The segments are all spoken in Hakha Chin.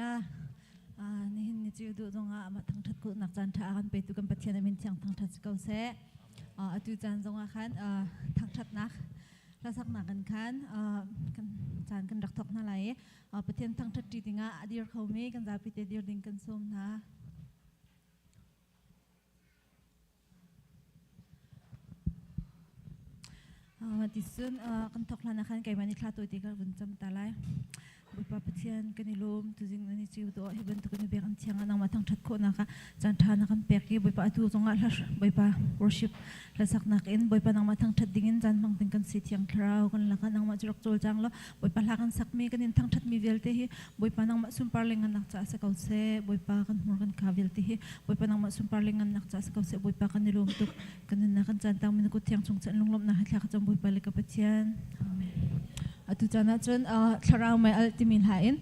Hallelujah. Nihin ni cu duh zongah amah thangṭhat khawhnak caan ṭha a kan petu kan Pathian a min thiang thangṭhat si ko seh. Atu caan zongah khan thangṭhatnak hlasaknak in khan kan caan kan rak thawk hna lai i Pathian thangṭhat ṭi dingah a dir khomi kan zapi te dir ding kan sawm hna. Ticun kan thawk hlan ah khan keimah nih thla tawi te ka vun cam ta lai. Bawipa Pathian kan i lawm tuzing nan i ciu tuah hi bantuk in biakinn thiang ah nangmah thangṭhat khawhnak ah caan ṭha na kan pek i Bawipa atu zongah hla Bawipa worship hlasaknak in Bawipa nangmah thangṭhat dingin caan hmang ding kan si thiang thlarau kan lakah nangmah cu rak cawlcang law Bawipa hla kan sakmi kan in thangṭhatmi vialte hi Bawipa nangmah sunpar le ngannak caah si ko seh Bawipa kan hmur kan ka vialte hi Bawipa nangmah sunpar le ngannak caah si ko seh Bawipa kan i lawm tuk kan nunnak kan caan tang min kut thiang chung chan lunglawmhnak he thla ka cam Bawipa le ka Pathian Amen atu caan ah cun thlarau mei al timi hla in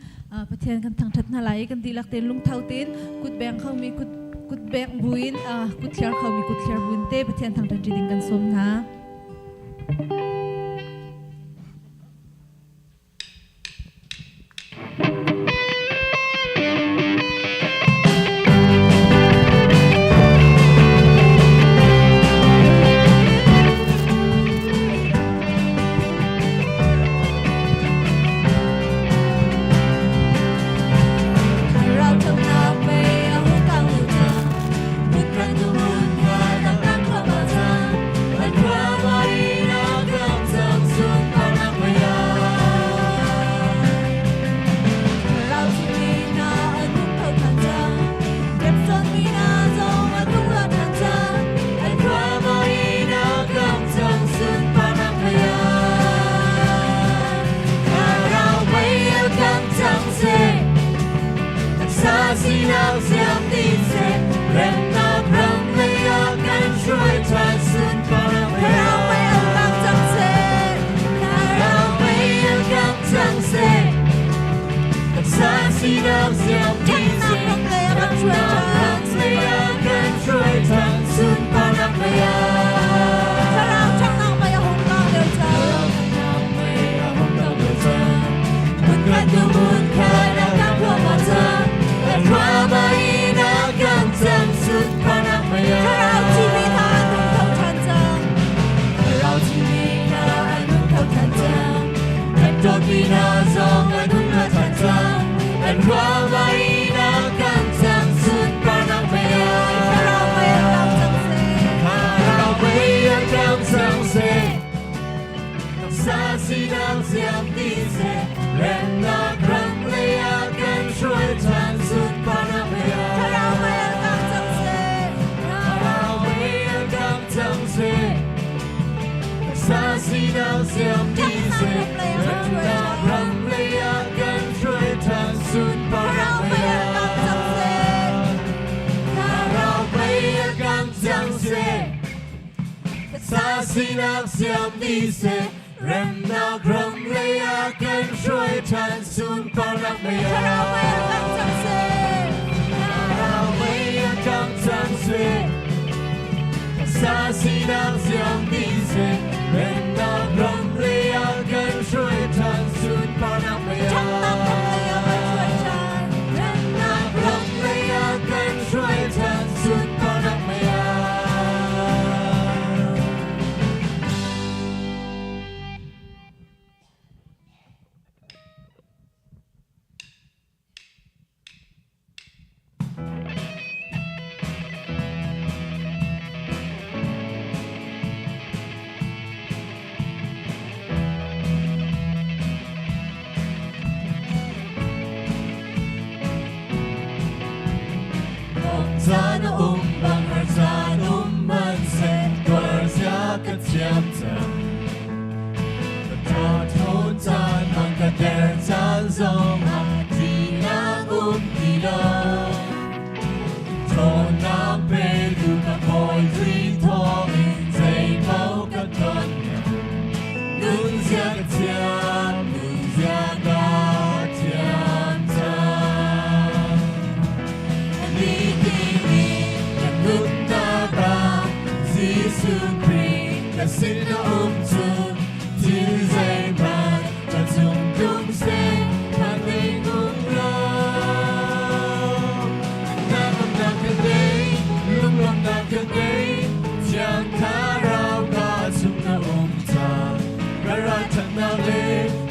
Pathian kan thangṭhat hna lai i kan dihlak tein lungtho tein kut beng khomi kut kut beng buin kut thliar khomi kut thliar buin te Pathian thangṭhat ṭi ding kan sawm hna.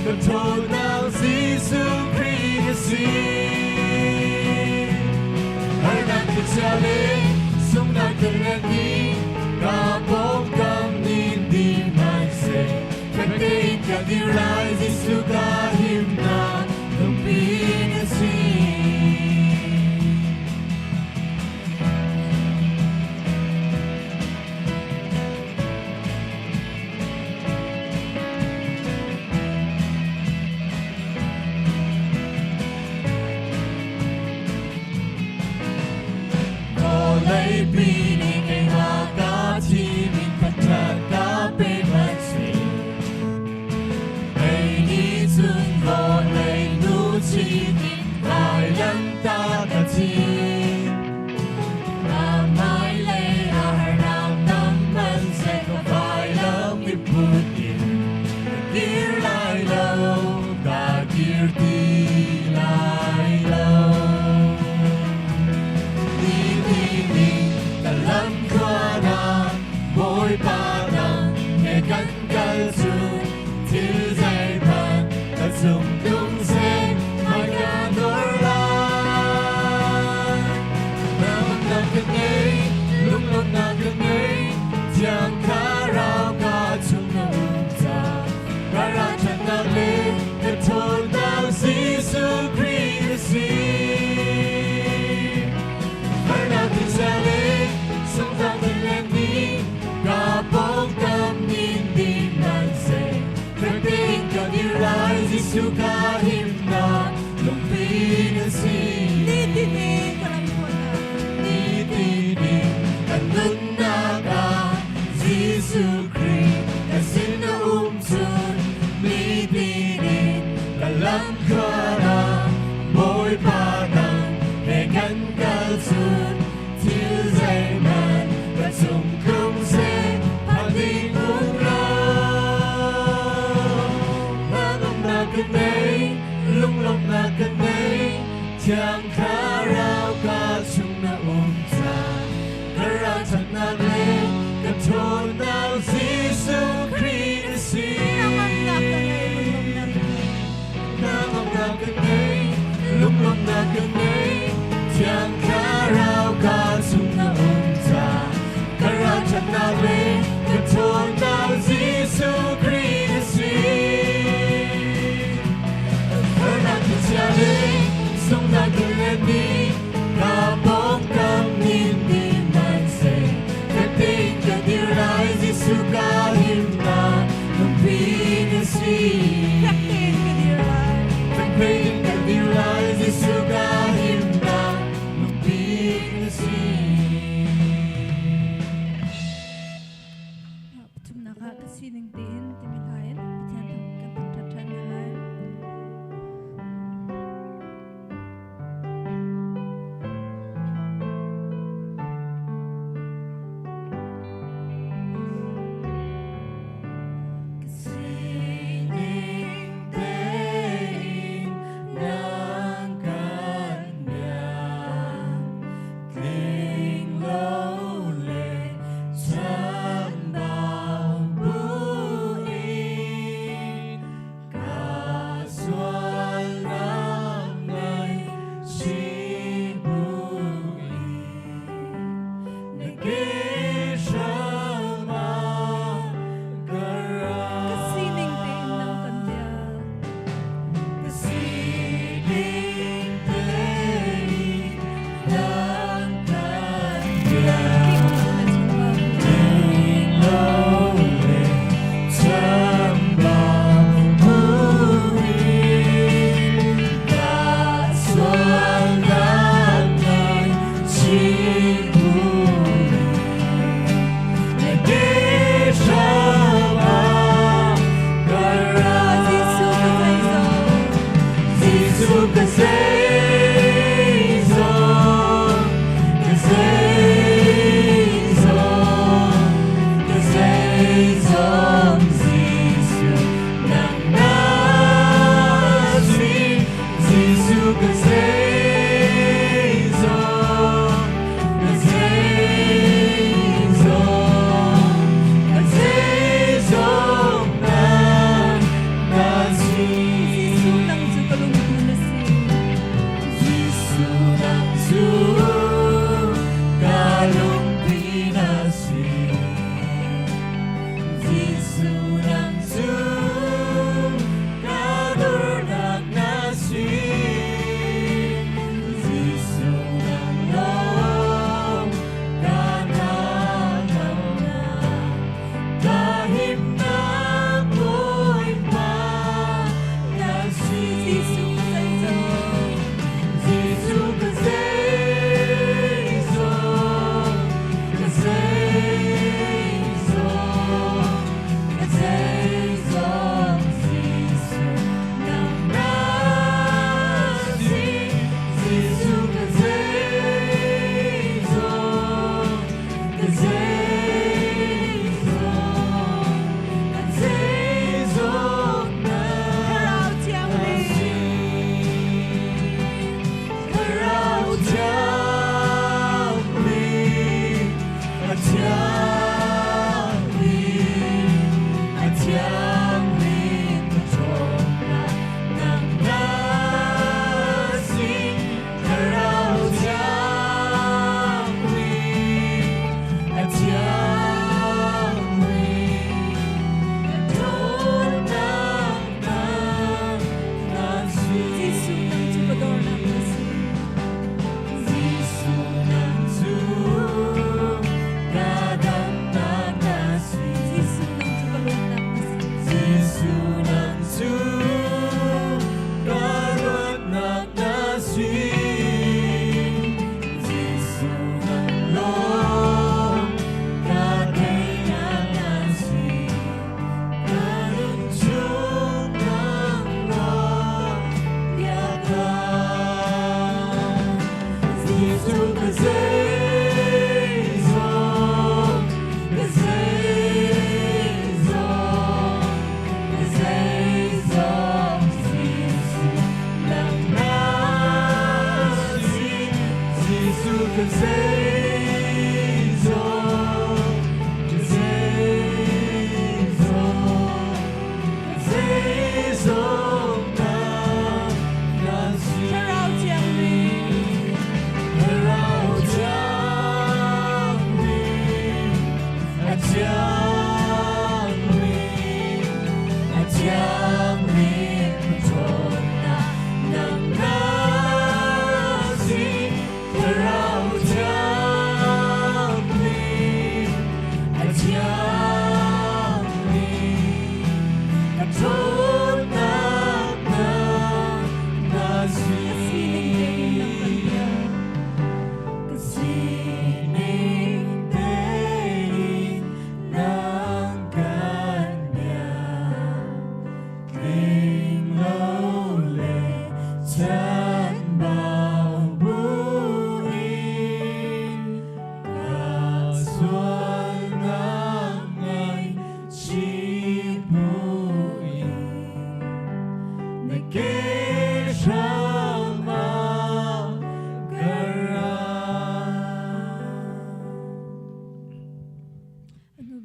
Ka ṭhawnnak Jesuh Khrih na si. Harnak thlichia le sunghnak thillet nih ka pawngkam ning di hmanhseh fek tein ka dir lai Jesuh ka himnak lungpi na si. Vawleipi nih keimah ka thim in thangṭhat ka pe hmanhseh. Kei nih cun vawlei nu chin in vailamtah ka thim. Na hmailei ah harnak tam hmanhseh ka vailam i put in ka kir lai lo, ka kir ti lai lo. Ni ni ni ka lam thluan ah Bawipa nang he kan kal cu thil zeihmanh ka cung tlung seh hmaika dor lai. Nangnak ka ngei, lunglawmhnak ka ngei, Thiang Thlarau ka chung na um ca. Ka ralṭhatnak le ka ṭhawnnak Jesuh Khrih na si. Harnak thisa le sunghnak thillet nih ka pawngkam ning ding hmanhseh fek tein ka dir lai Jesuh ka himnak lungpi na si. Nitin in ka lam khawhnak. Nitin in kan nunnak ah Jesuh Khrih ka sin na um cun nitin in ka lam thluan ah Bawipa nang he kan kal cun thil zeihmanh ka cung tlung seh phan ding um lo. Hnangamnak ka nei, lunglawmhnak ka nei, Thiang Thlarau ka chung na um ca. Ka ralṭhatnak le ka ṭhawnnak Jesuh Khrih na si. Hnangamnak ka ngei, lunglawmhnak ka ngei. Hnangamnak ka ngei, lunglawmhnak ka ngei, Thiang Thlarau ka chung na um ca. Ka ralṭhatnak le ka ṭhawnnak Jesuh Khrih na si. Harnak thlichia le sunghnak thillet nih ka pawngkam ning ding hmanhseh fek tein ka dir lai Jesuh ka himnak lungpi na si. Fek tein ka dir lai. Fek tein ka dir lai Jesuh ka himnak lungpi na si. Pathumnak ah ka sining tein timi hla in Pathian thang kan thangṭhat ṭhan hna lai. Ka sining tein nang kan biak tling lo le chambau buin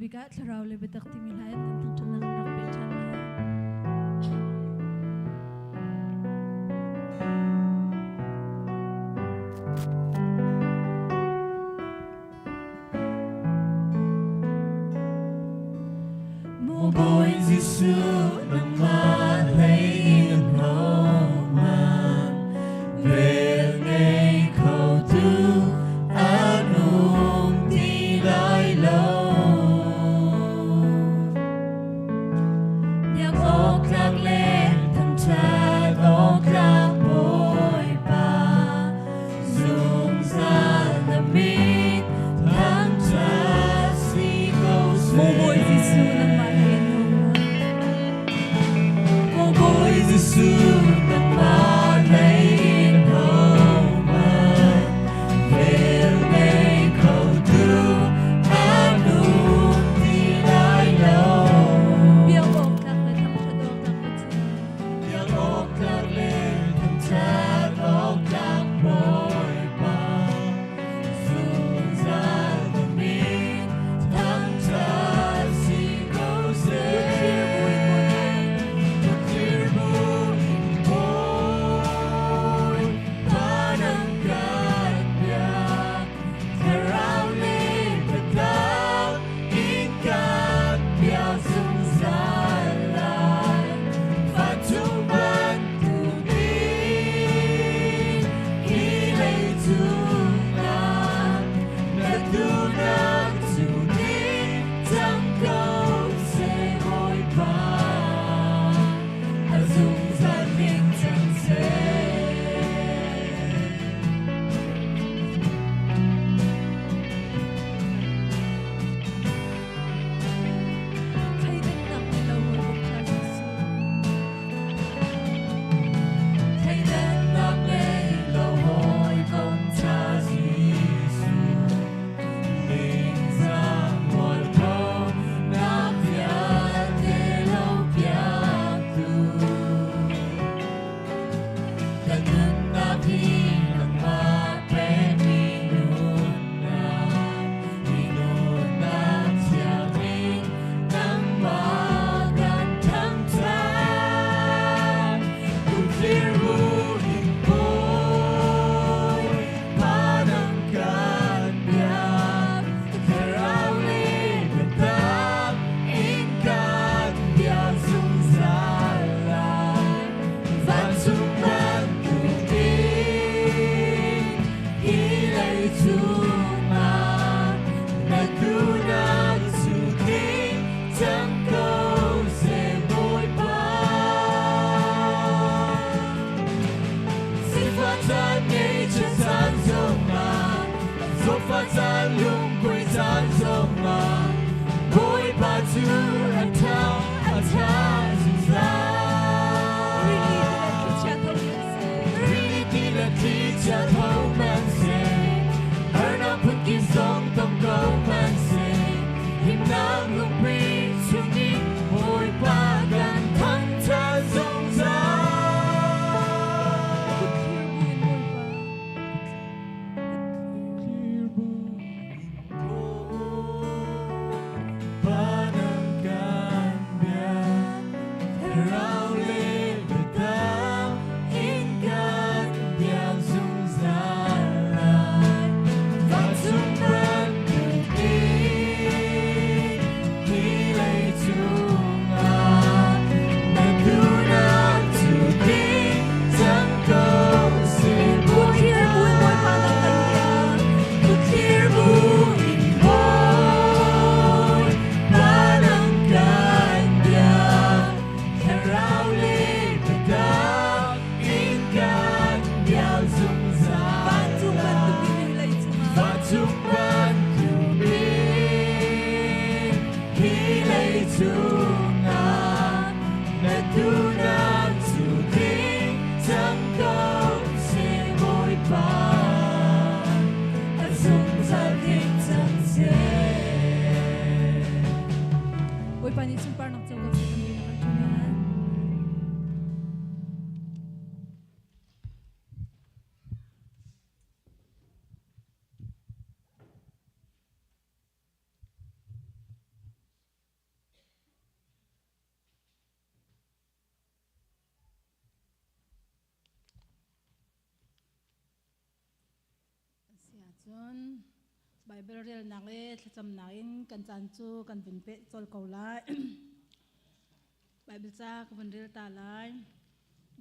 Bik ah thlarau le biatak timi hla in kan thangṭhatnak kan rak peh ṭhan lai. Maw Bawi Jesuh, nangmah hlei in hohmanh vel ngei khotu an um ti lai lo. Biak awk tlak le thangṭhat awk tlak Bawipa, zungzal na min thangṭhat si ko Maw Bawi seh. Jesuh, nangmah hlei in hohmanh. Maw Bawi Jesuh, nangmah hlei in hohmanh vel ngei khotu an um ti lai lo. Biak awk tlak le thangṭhat awk tlak Pathian. Biak awk tlak le thangṭhat awk tlak Bawipa, zungzal na min thangṭhat si ko seh. Kutthlir buin Bawipa nang kan biak, thlarau le biatak in kan biak zungzal lai. Vancung bantukin hi leicung ah na duhnak cu ning cang ko seh Bawipa, a zungzal ning cang seh. Thleidannak ngei lo hawikom ṭha Jesuh. Thleidannak ngei lo hawikom ṭha Jesuh, ningzah mualphonak vialte lo piaktu. Kan nunnak hi nangmah pekmi nunnak, hi nunnak thiang in nangmah kan thangṭhat. Kutthlir buin Bawipa nang kan biak, thlarau le biatak in kan biak zungzal lai. Vancung bantukin hi leicung ah na duhnak cu tling cang ko seh Bawipa. Sifah caan ngeihchiat caan zongah, zawtfah caan lungkuai caan zongah, Bawipa cu a ṭha, a ṭha zungzal. Rili ti le thlichia tho hmanh seh. Rili ti le thlichia tho hmanh seh, harnak phunkip zong tong ko hmanh seh, himnak lungpi chungin Bawipa kan thangṭhat zungzal. Kutthlir buin Bawipa. Pa nang kan biak, thlarau le biatak in kan biak zungzal lai. Vancung bantukin hi leicung ah na duhnak cu tling cang ko seh Kutthlir buin Bawipa nang kan biak. Kutthlir buin Bawipa nang kan biak, thlarau le biatak in kan biak zungzal Vancung bantukin hi leicung ah. Vancung bantukin hi leicung ah na duhnak cu tling cang ko seh Bawipa, a zungzal tling cang seh. Bawipa nih sunparnak co ko seh kan rian a kan ṭuan lai. Cun Baibal relnak le thlacamnak in kan caan cu kan vun peh colh ko lai. Baibal ca ka vun rel ta lai.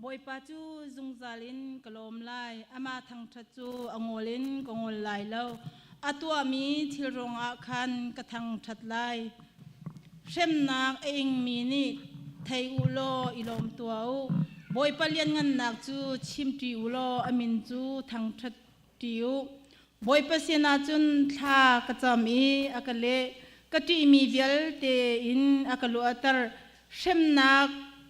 Bawipa cu zungzal in ka lawm lai. Amah thangṭhat cu a ngol in ka ngol lai lo. A tuahmi thil ruangah khan ka thangṭhat lai. Hremnak a ingmi nih thei u law i lawm tuah u. Bawipa lianngannak cu chimṭi u law a min cu thangṭhat ṭi u. Bawipa sinah cun thla ka cam i a ka leh. Ka ṭihmi vialte in a ka luatter. Hremnak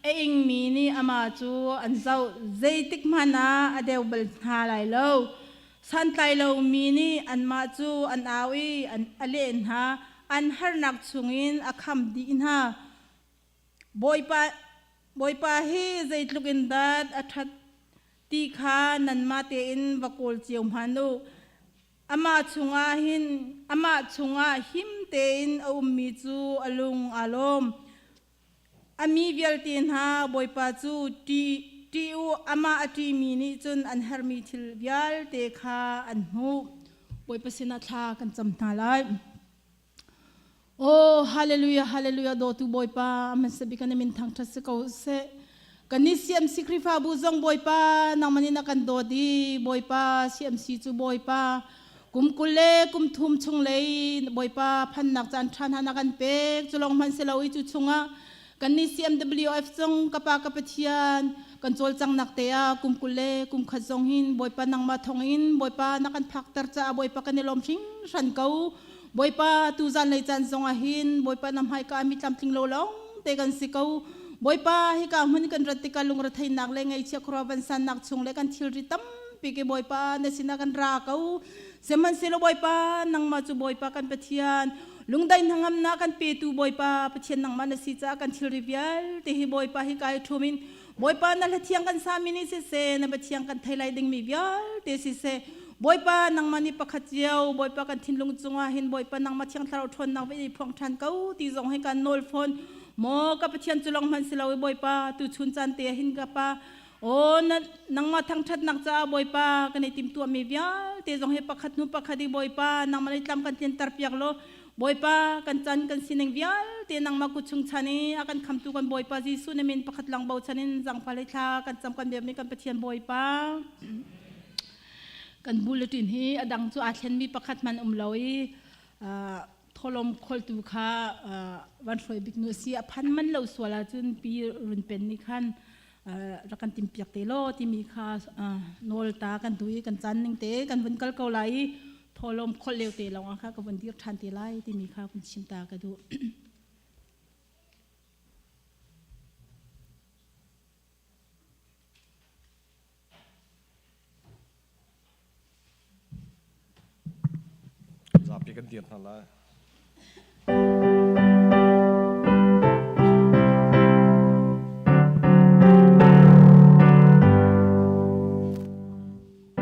a ingmi nih amah cu an zoh. Zeitik hmanh ah a deu bal hna lai lo. Santlai lomi nih anmah cu an au i an a leh hna. An harnak chungin a kham dih hna. Bawipa, Bawipa hi zeitluk in dah a ṭhat ti kha nanmah tein va kawl cio hmanh u. Amah chungah hin amah chungah him tein a ummi cu a lung aa lawm. A mi vialte hna Bawipa cu ṭih u, amah a ṭihmi nih cun an herhmi thil vialte kha an hmuh. Bawipa sinah thla kan cam hna lai. Oh, hallelujah, hallelujah, dawtu Bawipa, hmasa bik na min thangṭhat si ko seh. Kan nih CMC Khrihfabu zong Bawipa, nangmah nih na kan dawt i Bawipa, CMC cu Bawipa, kum 20 le kum thum chung lei Bawipa phannak caan ṭha hna na kan pek. Cu lawng hmanh si lo i cu chungah kan nih CMWF zong ka Pa ka Pathian kan cawlcanghnak te ah kum 20 le kum khat zong hin Bawipa nangmah thawngin Bawipa na kan phakter caah Bawipa kan i lawm hringhran ko. Bawipa tu zanlei caan zong ah hin Bawipa na hmaika ah mi tlamtling lo lawng te kan si ko. Bawipa hika hmun kan rat tikah lungretheihnak le ngaihchia khuaruah vansannak chung le kan thilri tampi ke Bawipa na sinah kan ra ko. Sihmanhsehlaw Bawipa nangmah cu Bawipa kan Pathian lungdai hnangamnak kan petu Bawipa Pathian nangmah na si caah kan thilri vialte hi Bawipa hi kai ṭhum in Bawipa na hlathiang kan sami nih siseh na Pathian kan thei lai dingmi vialte siseh Bawipa nangmah nih pakhat cio Bawipa kan thinlung cungah hin Bawipa nangmah Thiang Thlarau ṭhawnnak ve i phuang ṭhan ko ti zong hi kan nawl fawn maw ka Pathian cu lawng hmanh si lo i Bawipa tu chun caan te hin ka pa aw nangmah thangṭhatnak caah Bawipa kan i timhtuahmi vialte zong hi pakhat hnu pakhat i Bawipa nangmah nih tlam kan tlinter piak law Bawipa kan chan kan sining vialte nangmah kut chung chan i a kan khamtu kan Bawipa Jesuh na min pakhat lang bochan in zangfal hi thla kan cam kan biakmi kan Pathian Bawipa kan bulletin hi a dang cu aa thlenmi pakhat hmanh um lo i tholom kholtu kha van hruai bik nu si a phan man lo sual ahcun pi run pen nih khan rak kan tim piak te law timi kha nawl ta kan duh i kan caan ning te kan vun kal ko lai i tholom khol leo te lawng kha ka vun dir ṭhan te lai timi kha vun chim ta ka duh. Zapi kan dir hna lai.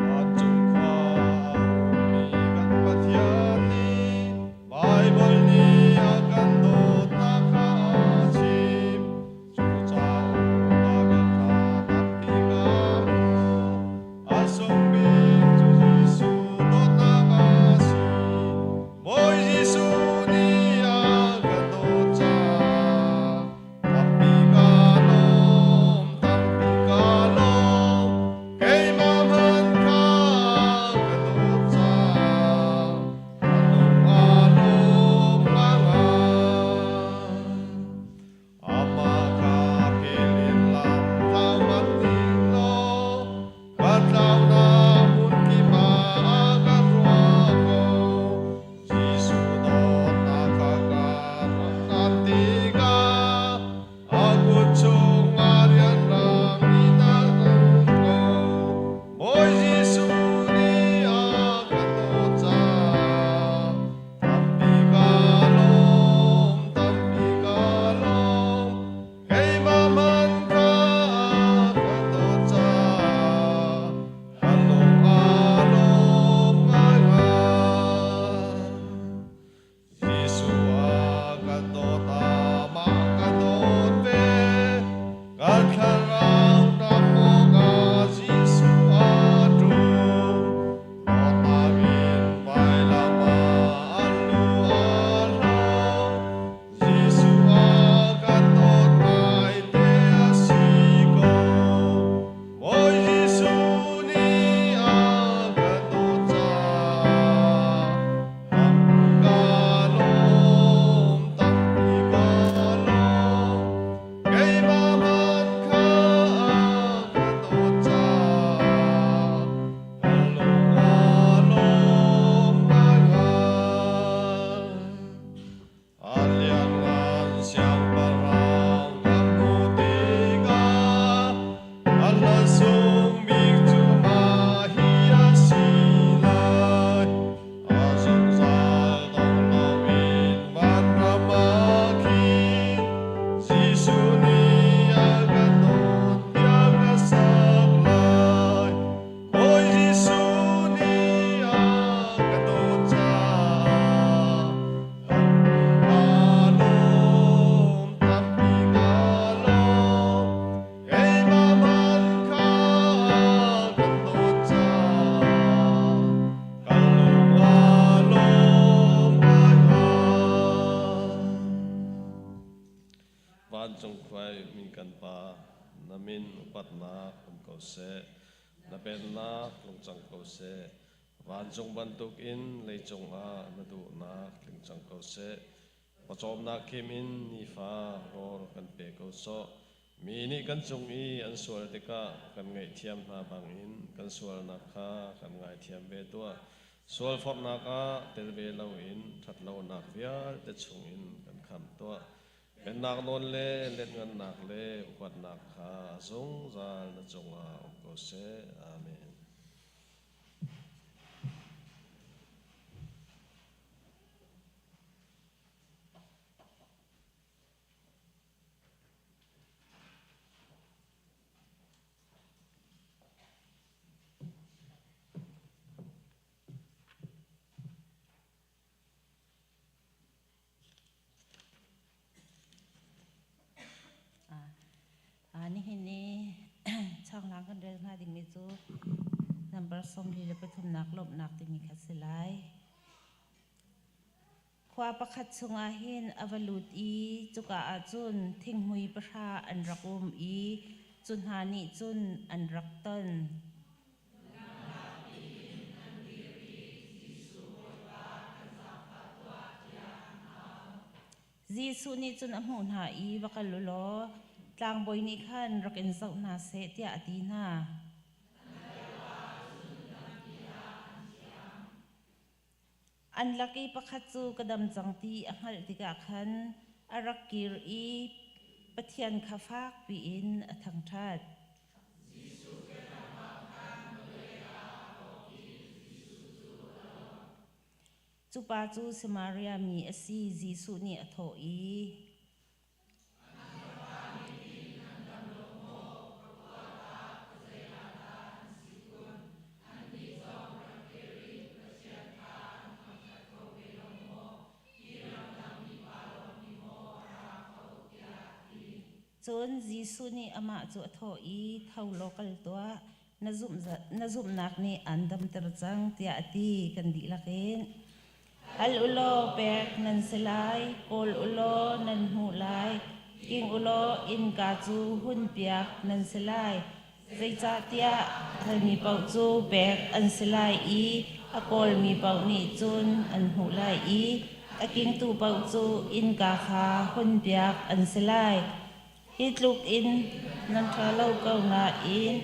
Vancung khua a ummi kan Pathian nih Baibal nih a kan dawtnak kha a chim. Cucaah bia ṭha tampi ka hmu. A sung bik cu Jesuh dawtnak a si. Bawi Jesuh Vancung khua i ummi kan Pa, na min upatnak um ko seh. Na pennak tlung cang ko seh. Vancung bantukin leicung ah na duhnak tling cang ko seh. Pawcawmnak khim in nifa rawl kan pe ko sawh. Mi nih kan cung i an sual tikah kan ngaihthiam hna bangin kan sualnak kha kan ngaithiam ve tuah. Sualforhnak ah tel ve loin ṭhatlonak vialte chungin kan khamh tuah. Pennak nawl le letngannak le upatnak kha a zungzal na cungah um ko seh. Amen. Nihin ni chawnglang kan rel hnga dingmi cu number 43 nak lawmhnak timi kha si lai. Khua pakhat chungah hin a va lut i cuka ah cun thinghmui pahra an rak um i cu hna nih cun an rak ton. Jesuh nih cun a hmuh hna i va kal u law tlangbawi nih khan rak in zoh hna seh tiah a ti hna. An lak i pakhat cu ka dam cang ti a hngalh tikah khan a rak kir i Pathian kha fak piin a thangṭhat. Cu pa cu Samaria mi a si. Jesuh nih a thawh i, Cun Jesuh nih amah cu a thawh i, Tho law kal tuah, na zumhnak nih aan damter cang, tiah a ti. Kan dihlak in hal u law pek nan si lai, kawl u law nan hmuh lai, king u law innka cu hunpiak nan si lai. Zeicahtiah halmi paoh cu pek an si lai i a kawlmi paoh nih cun an hmuh lai i a kingtu paoh cu innka kha hunpiak an si lai. Hi tluk in nan ṭha lo ko nain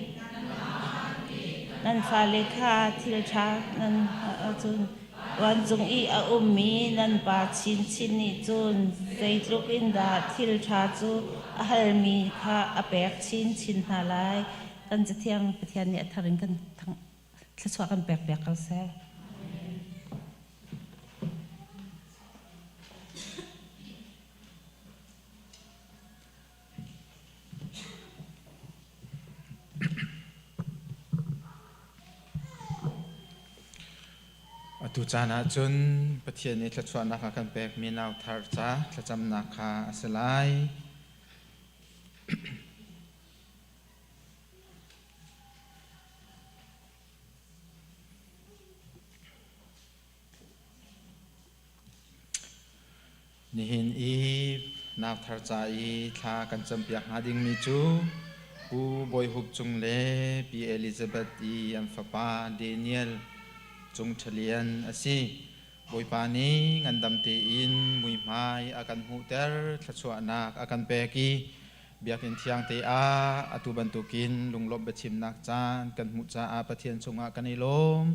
nan fale kha thil ṭha nan hmuh ahcun vancung i a ummi nan Pa chinchin nih cun zeitluk in dah thil ṭha cu a halmi kha a pek chinchin hna lai. Kan Cathiang Pathian nih a thar in kan thluachuah kan pekpiak ko seh. Atu caan ah cun Pathian nih thluachuahnak a kan pekmi nau thar ca thlacamnak kha a si lai. Nihin i nauthar ca i thla kan campiak hnga dingmi cu Pu Bawi Hup Cung le Pi Elizabeth i an fapa Daniel Cung Ṭha Lian a si. Bawipa nih ngandam tein muihmai a kan hmuhter, thluachuahnak a kan pek i Biakinn thiang te ah atu bantukin lunglawmh biachimnak caan kan hmuh caah Pathian cungah kan i lawm.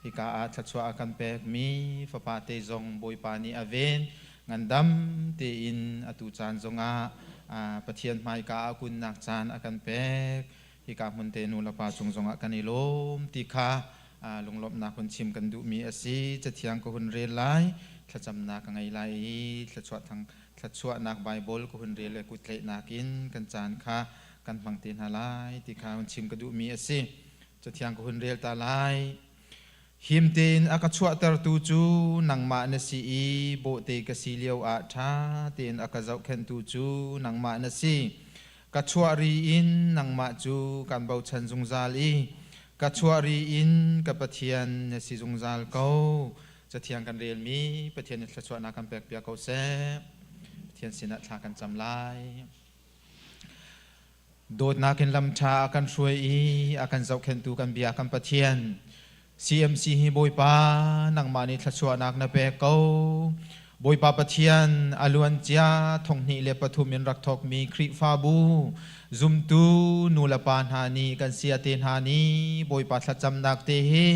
Hika ah thluachuah a kan pekmi fapa te zong Bawipa nih a ven. Ngandam tein atu caan zongah Pathian hmaika ah kunnak caan a kan pek. Hika hmun te nu le pa cung zongah kan i lawm ti kha lunglawmhnak hun chim kan duhmi a si. Cathiang ka hun rel lai, thlacamnak ka ngei lai i thluachuah thang thluachuahnak Baibal ka hun rel le kuttlaihnak in kan caan kha kan hmang te hna lai ti kha hun chim ka duhmi a si. Cathiang ka hun rel ta lai. Him tein a ka chuahtertu cu nangmah na si i bawhte ka si lio ah ṭha tein a ka zohkhenhtu cu nangmah na si. Ka chuah ri in nangmah cu kan bochan zungzal i ka chuah ri in ka Pathian na si zungzal ko. Cathiang kan relmi Pathian nih thluachuahnak kan pekpiak ko seh. Pathian sinah thla kan cam lai. Dawtnak in lam ṭha a kan hruai i a kan zohkhenhtu kan bia kan Pathian, CMC hi Bawipa nangmah nih thluachuahnak na pek ko. Bawipa Pathian a luancia 2003 in rak thawkmi Khrihfabu zumtu nu le pa hna nih kan siate hna nih Bawipa thlacamnak te hi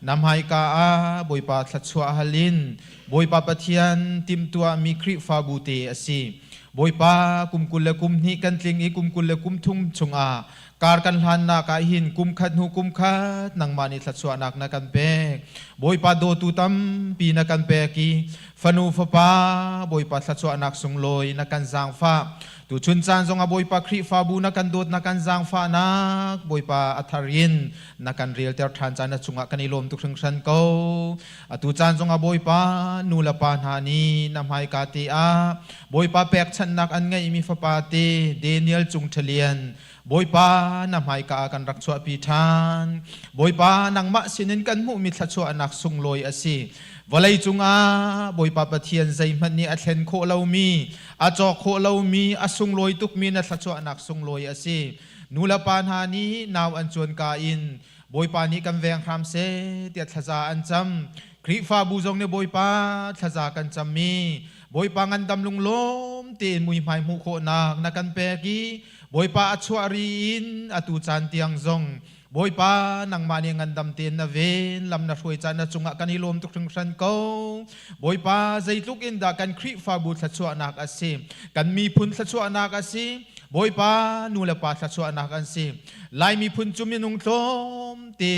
na hmaika ah Bawipa thluachuah hal in Bawipa Pathian timhtuahmi Khrihfabu te a si. Bawipa kum 22 kan tling i kum 23 chungah kar kan hlannak ah hin kum khat hnu kum khat nangmah nih thluachuahnak na kan pek. Bawipa dawtu tampi na kan pek i fanu fapa Bawipa thluachuahnak sunglawi na kan zaangfah. Tuchun caan zongah Bawipa Khrihfabu na kan dawt na kan zaangfahnak Bawipa a thar in na kan relter ṭhan caan na cungah kan i lawm tuk hringhran ko. Atu caan zongah Bawipa nu le pa hna nih na hmaika te ah Bawipa pekchanhnak an ngeihmi fapa te Daniel Cung Ṭhalian Bawipa na hmaika ah kan rak chuahpi ṭhan. Bawipa nangmah sinin kan hmuhmi thluachuahnak sunglawi a si. Vawlei cungah Bawipa Pathian zeihmanh nih a thlen khawh lomi, a cawk khawh lomi, a sunglawi tukmi na thluachuahnak sunglawi a si. Nu le pa hna nih nau an cuanka in Bawipa nih kan veng hram seh tiah thlaza an cam. Khrihfabu zong nih Bawipa thlaza kan cammi Bawipa ngandam lunglawm tein muihmai hmuh khawhnak na kan pek i Bawipa a chuah ri in atu caan tiang zong Bawipa nangmah nih ngandam tein na ven lam na hruai caan na cungah kan i lawm tuk hringhran ko. Bawipa zeitluk in dah kan Khrihfabu thluachuahnak a si, kan miphun thluachuahnak a si, Bawipa nu le pa thluachuahnak an si. Lai miphun cu minung tlawmte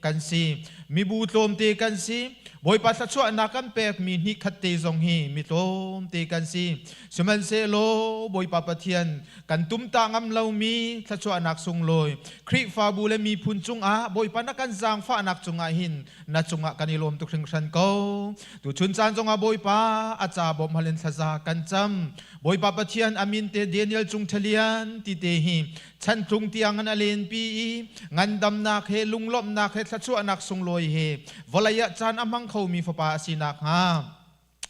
kan si, mibu tlawmte kan si. Bawipa thluachuahnak kan pekmi hnih khat te zong hi mi tlawmte kan si. Sihmanhsehlaw Bawipa Pathian kan tumtah ngam lomi thluachuahnak sunglawi Khrihfabu le miphun cungah Bawipa na kan zaangfahnak cungah hin na cungah kan i lawm tuk hringhran ko. Tuchun caan zongah Bawipa a ca bawmh hal in thlaza kan cam. Bawipa Pathian a min te Daniel Cung Ṭhalian ti te hi chantlung tiang an a lenpi i ngandamnak he lunglawmhnak he thluachuahnak sunglawi he vawlei ah caan a hmang khomi fapa a si nakhnga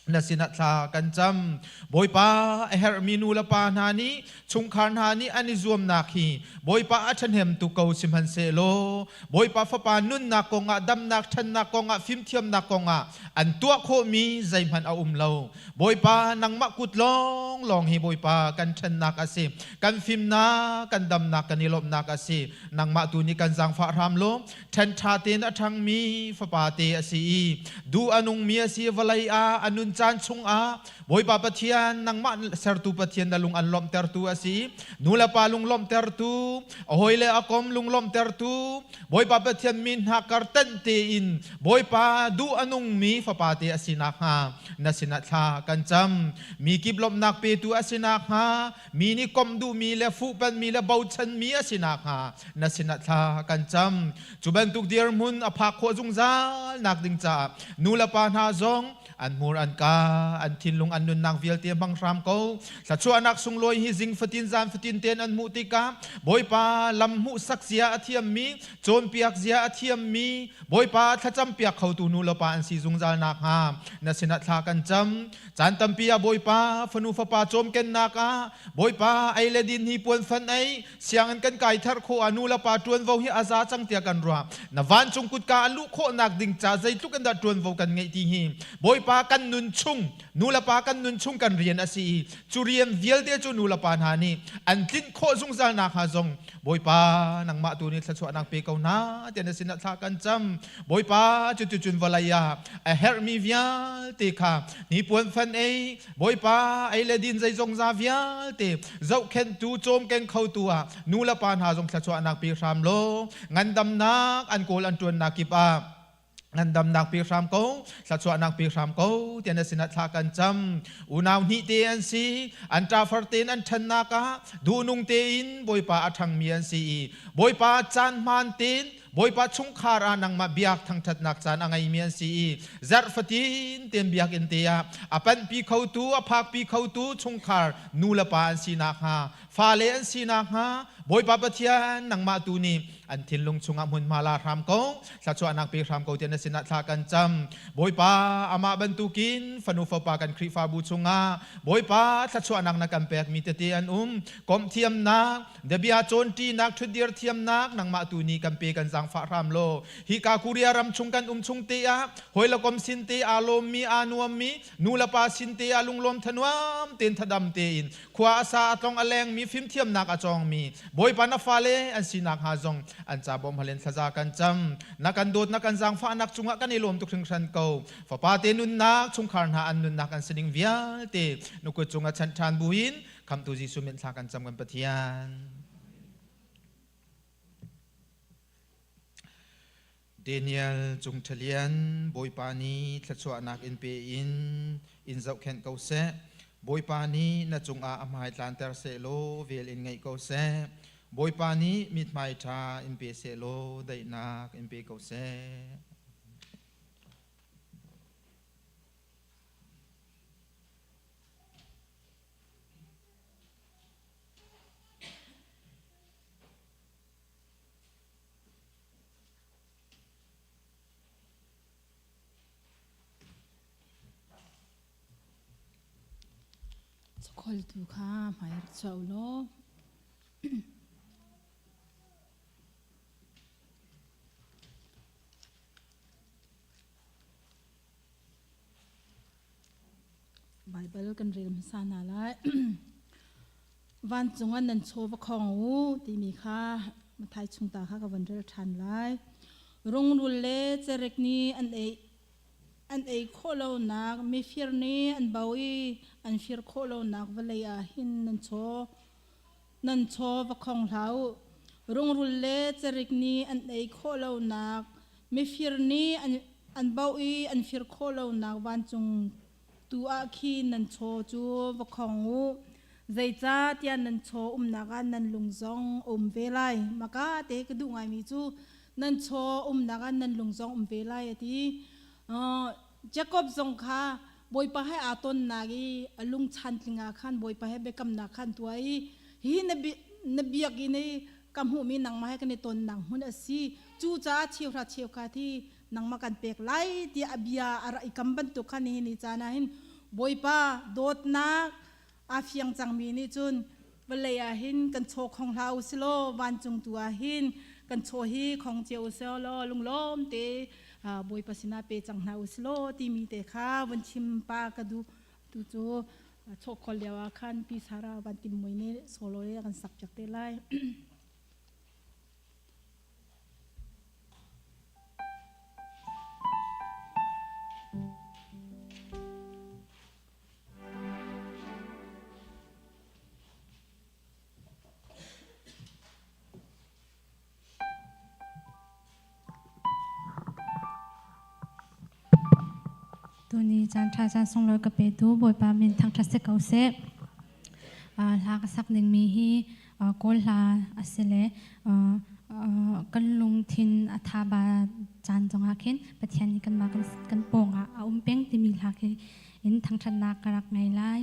na sinah thla kan cam. Bawipa a herhmi nu le pa hna nih chungkhar hna nih an i zuamnak hi Bawipa a ṭhahnem tuk ko sihmanhsehlaw Bawipa fapa nunnak kongah damnak ṭhannak kongah fimthiamnak kongah an tuah khawhmi zeihmanh a um lo. Bawipa nangmah kut lawnglawng hi Bawipa kan ṭhennak a si. Kan fimnak, kan damnak, kan i lawmhnak a si. Nangmah tu nih kan zaangfah hram law ṭhen ṭha tein a ṭhangmi fapa te a si i duh a nungmi a si vawlei ah a nun caan chungah Bawipa Pathian nangmah sertu Pathian na lung an lawmhtertu a si. Nu le pa lung lawmhtertu, a hawi le a kom lung lawmhtertu, Bawipa Pathian min hna kar tenh tein Bawipa duh a nungmi fapa te a si nakhnga na sinah thla kan cam. Mi kip lawmhnak petu a si nakhnga, mi nih komh duhmi le fuhpanhmi le bochanmi a si nakhnga na sinah thla kan cam. Cu bantuk dirhmun a phak khawh zungzal nak ding caah nu le pa hna zong an hmur an ka an thinlung an nunnak vialte hmang hram ko. Thluachuahnak sunglawi hi zing fatin zan fatin tein an hmuh tikah Bawipa lam hmuhsak zia a thiammi, cawnpiak zia a thiammi, Bawipa thlacam piak khotu nu le pa an si zungzal nakhnga na sinah thla kan cam. Caan tampi ah Bawipa fanu fapa cawmkennak ah Bawipa ei le din hi puan fan ei sianginn kan kai thar khawh ah nu le pa ṭuanvo hi a za cang tiah kan ruah. Na vancung kutka a luh khawhnak ding ca zeitluk in dah ṭuanvo kan ngeih ti hi Bawipa kan nun chung nu le pa kan nun chung kan rian a si i cu rian vialte cu nu le pa hna nih an tlinh khawh zungzal nakhnga zong Bawipa nangmah tu nih thluachuahnak pe ko hna tiah na sinah thla kan cam. Bawipa cuticun vawlei ah a herhmi vialte kha hnipuan fan ei Bawipa ei le din zeizong za vialte zohkhenhtu cawmkeng khotu ah nu le pa hna zong thluachuahnak pe hram law ngandamnak an kawl an ṭuannak kip ah ngandamnak pe hram ko thluachuahnak pe hram ko tiah na sinah thla kan cam. Unau hnih te an si, an ṭafar tein an ṭhannak ah duhnung tein Bawipa a ṭhangmi an si i Bawipa caan hmaan tein Bawipa chungkhar ah nangmah biak thangṭhatnak caan a ngeimi an si i zarh fatin tein biakinn te ah a panhpi khotu a phakpi khotu chungkhar nu le pa an si nakhnga fale an si nakhnga Bawipa Pathian nangmah tu nih. An thinlung chungah hmunhma la hram ko. Thluachuahnak pe hram ko tiah na sinah thla kan cam. Bawipa, amah bantukin fanu fapa kan Khrihfabu chungah Bawipa thluachuahnak na kan pekmi tete an um. Komh thiamnak, bia cawnṭinak, ṭhutdir thiamnak nangmah tu nih kan pe kan zaangfah hram law. Hika Korea ram chung kan um chung te ah hawi le kom sin te aa lawmmi, aa nuammi, nu le pa sin te ah lunglawm thanuam tein thadam tein khua a sa a tlong a lengmi fimthiamnak a cawngmi Bawipa na fale an sinak hnga zong an ca bawm halen thlaza kan cam. Na kan dawt na kan zaangfahnak cungah kan i lawm tuk hringhran ko. Fapa te nunnak, chungkhar hna an nunnak an sining vialte na kut cungah chanh ṭhan buin Khamhtu Jesuh min thla kan cam kan Pathian. Daniel Cung Ṭhalian, Bawipa nih thluachuahnak in pe in in zohkhenh ko seh. Bawipa nih na cungah a hmai tlanter seh law vel in ngeih ko seh. Bawipa nih mithmai ṭha in pe seh law daihnak in pe ko seh. Cakholtu kha hmai rak chuah u law. Baibal kan rel hmasa hna lai. Vancung ah nan chaw va khong u timi kha Mathai chung ta kha ka von rel ṭhan lai. Rungrul le cerek nih an ei an ei khawh lonak mifir nih an bo i an fir khawh lonak vawlei ah hin nan chaw nan chaw va khong hlah u. Rungrul le cerik nih an ei khawh lonak mifir nih an an boh i an fir khawh lonak vancung tu ah khin nan chaw cu va khong u. Zeicahtiah nan chaw umnak ah nan lung zong a um ve lai. Maka te ka duh ngaimi cu nan chaw umnak ah nan lung zong um ve lai a ti. Jakob zong kha Bawipa he aa tonnak i a lung chantling ah khan Bawipa he biakamnak khan tuah i hi na biak i ni ka hmuhmi nangmah he kan i tonnak hmun a si. Cucaah cheuhra cheukhat hi nangmah kan pek lai tiah a bia a rak i kam bantuk khan nihin ni caan ah hin Bawipa dawtnak aa fiang cangmi nih cun vawlei ah hin kan chaw khong hlah u silaw vancung tu ah hin kan chaw hi khong cio u silaw lunglawm te Bawipa sinah pe cang hna u silaw timi te kha vun chim pa ka duh. Tu cu chaw khol lio ah khan Pi Sara Van Tim Mui nih solo i a kan sak piak te lai. Tuni caan ṭha caan sunglawi ka petu Bawipa min thangṭhat si ko seh. Hla ka sak dingmi hi Kawl hla a si le kan lungthin a tha ba caan zongah khin Pathian nih kanmah kan pawngah a um peng timi hla khi in thangṭhatnak ka rak ngei lai.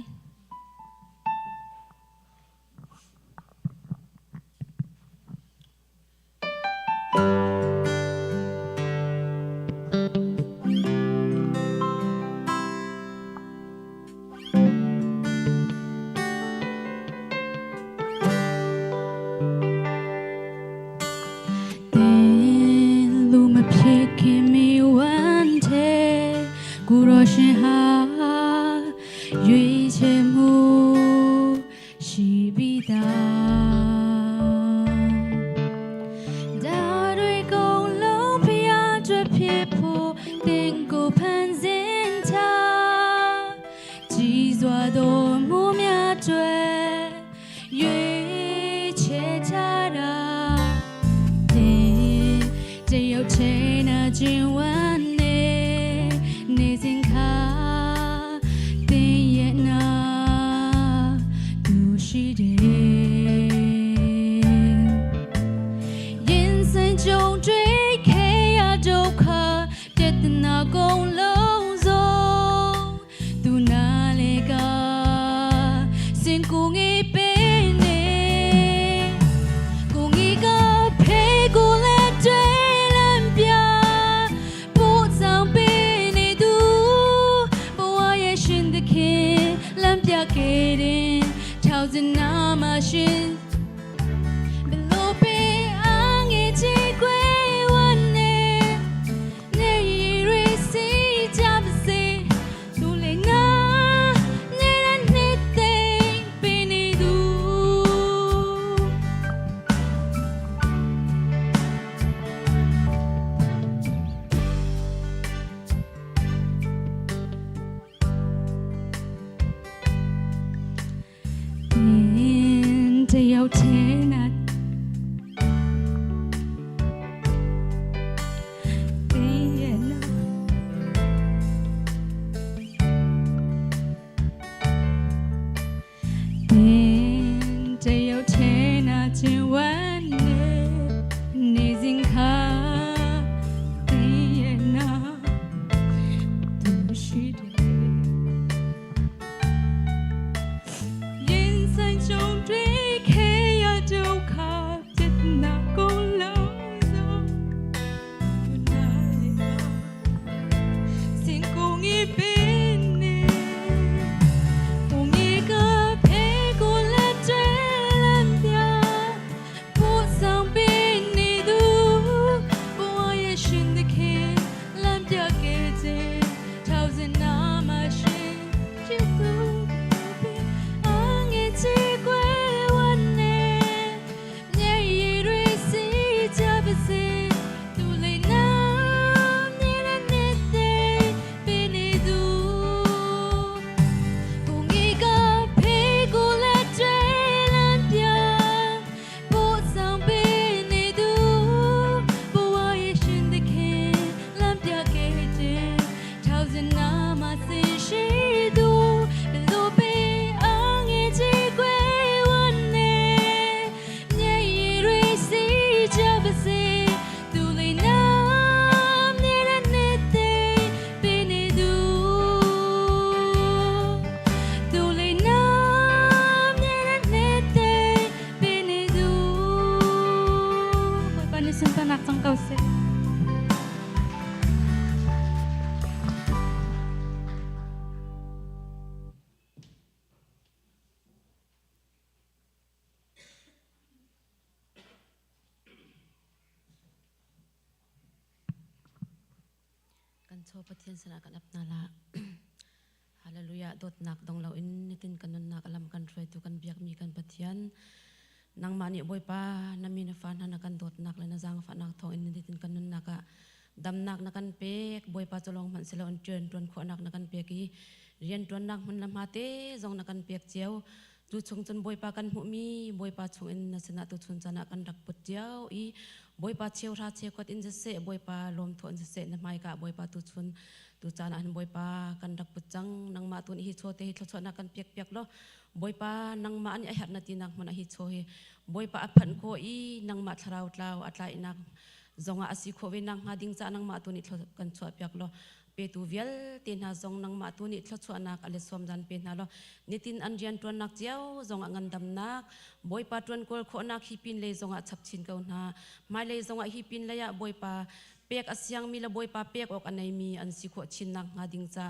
ထောက်စနာမရှိ ဘလို့ပေအငယ်ချီခွေဝနေနေရီစီကြပါစေသူလေနာနေရနေတဲ့ပင်နေသူ တယောက်တည်းနာတင်းရဲ့နာတင်းတယောက်တည်းနာချင်းဝမ်းနေနေစဉ်ခါတင်းရဲ့နာသူရှိတယ် ရင်ဆိုင်ကြုံတွေ့ခဲ့ရဒုက္ခပြဿနာကိုလုံးစုံသူနာရစင်ကုန်ဤပင်နေကိုငေကဖဲကိုလက်ကျလမ်းပြပို့ဆောင်ပေးနေသူဘဝရဲ့ရှင်သခင်လမ်းပြခဲ့ခြင်းထောင်စနာမရှိချစ်သူ အငယ်ချီကွယ်ဝနေမြေရီတွေစီကြပါစေသူလေးနာမြေနဲ့နေတဲ့ပင်နေသူကိုငေကဖေးကိုလက်ကျလမ်းပြပို့ဆောင်ပေးနေသူဘဝရဲ့ရှင်သခင်လမ်းပြခဲ့ခြင်းထောင်စနာမစင်ရှိသူဘလို့ပေအငယ်ချီကွယ်ဝနေမြေရီတွေစီကြပါစေသူလေးနာမြေနဲ့နေတဲ့ပင်နေသူ သူလေးနာမြဲနေတဲ့ပင်နေသူဘပနိစန်တနာစံကောက်စေ Kan chaw Pathian sana kan ap na la. Hallelujah dot nak dong lo in nitin kanun nak alam kan hruai tu kan biak mi kan Pathian. Nangmah nih Bawipa na mi na fa hna na kan dawtnak le na zaangfahnak thawng in nitin kan nunnak ah damnak na kan pek. Bawipa cu lawng hmanh si loin rianṭuan khawhnak na kan pek i rianṭuannak hmun le hma te zong na kan pek cio. Cu chung cun Bawipa kan hmuhmi Bawipa chungin na sinah tuchun caan ah kan rak put cio i Bawipa cheuhra cheukhat in siseh Bawipa lawmthawh in siseh na hmaika ah Bawipa tuchun tu caan ah hin Bawipa kan rak put cang. Nangmah tu nih hi chaw te hi thluachuahnak kan pek piak law Bawipa nangmah nih a herh na tinak hmun ah hi chaw hi Bawipa a phanh khawh i nangmah thlarau tlau a tlainak zongah a si khawh ve nakhnga ding caah nangmah tu nih kan chuahpiak law petu vialte hna zong nangmah tu nih thluachuahnak a le sawm zan pe hna law nitin an rian ṭuannak cio zongah ngandamnak Bawipa ṭuan kawl khawhnak hi pin lei zongah chap chin ko hna hmailei zongah hi pin lei ah Bawipa pek a siangmi le Bawipa pek awk a neimi an si khawh chin nakhnga ding ca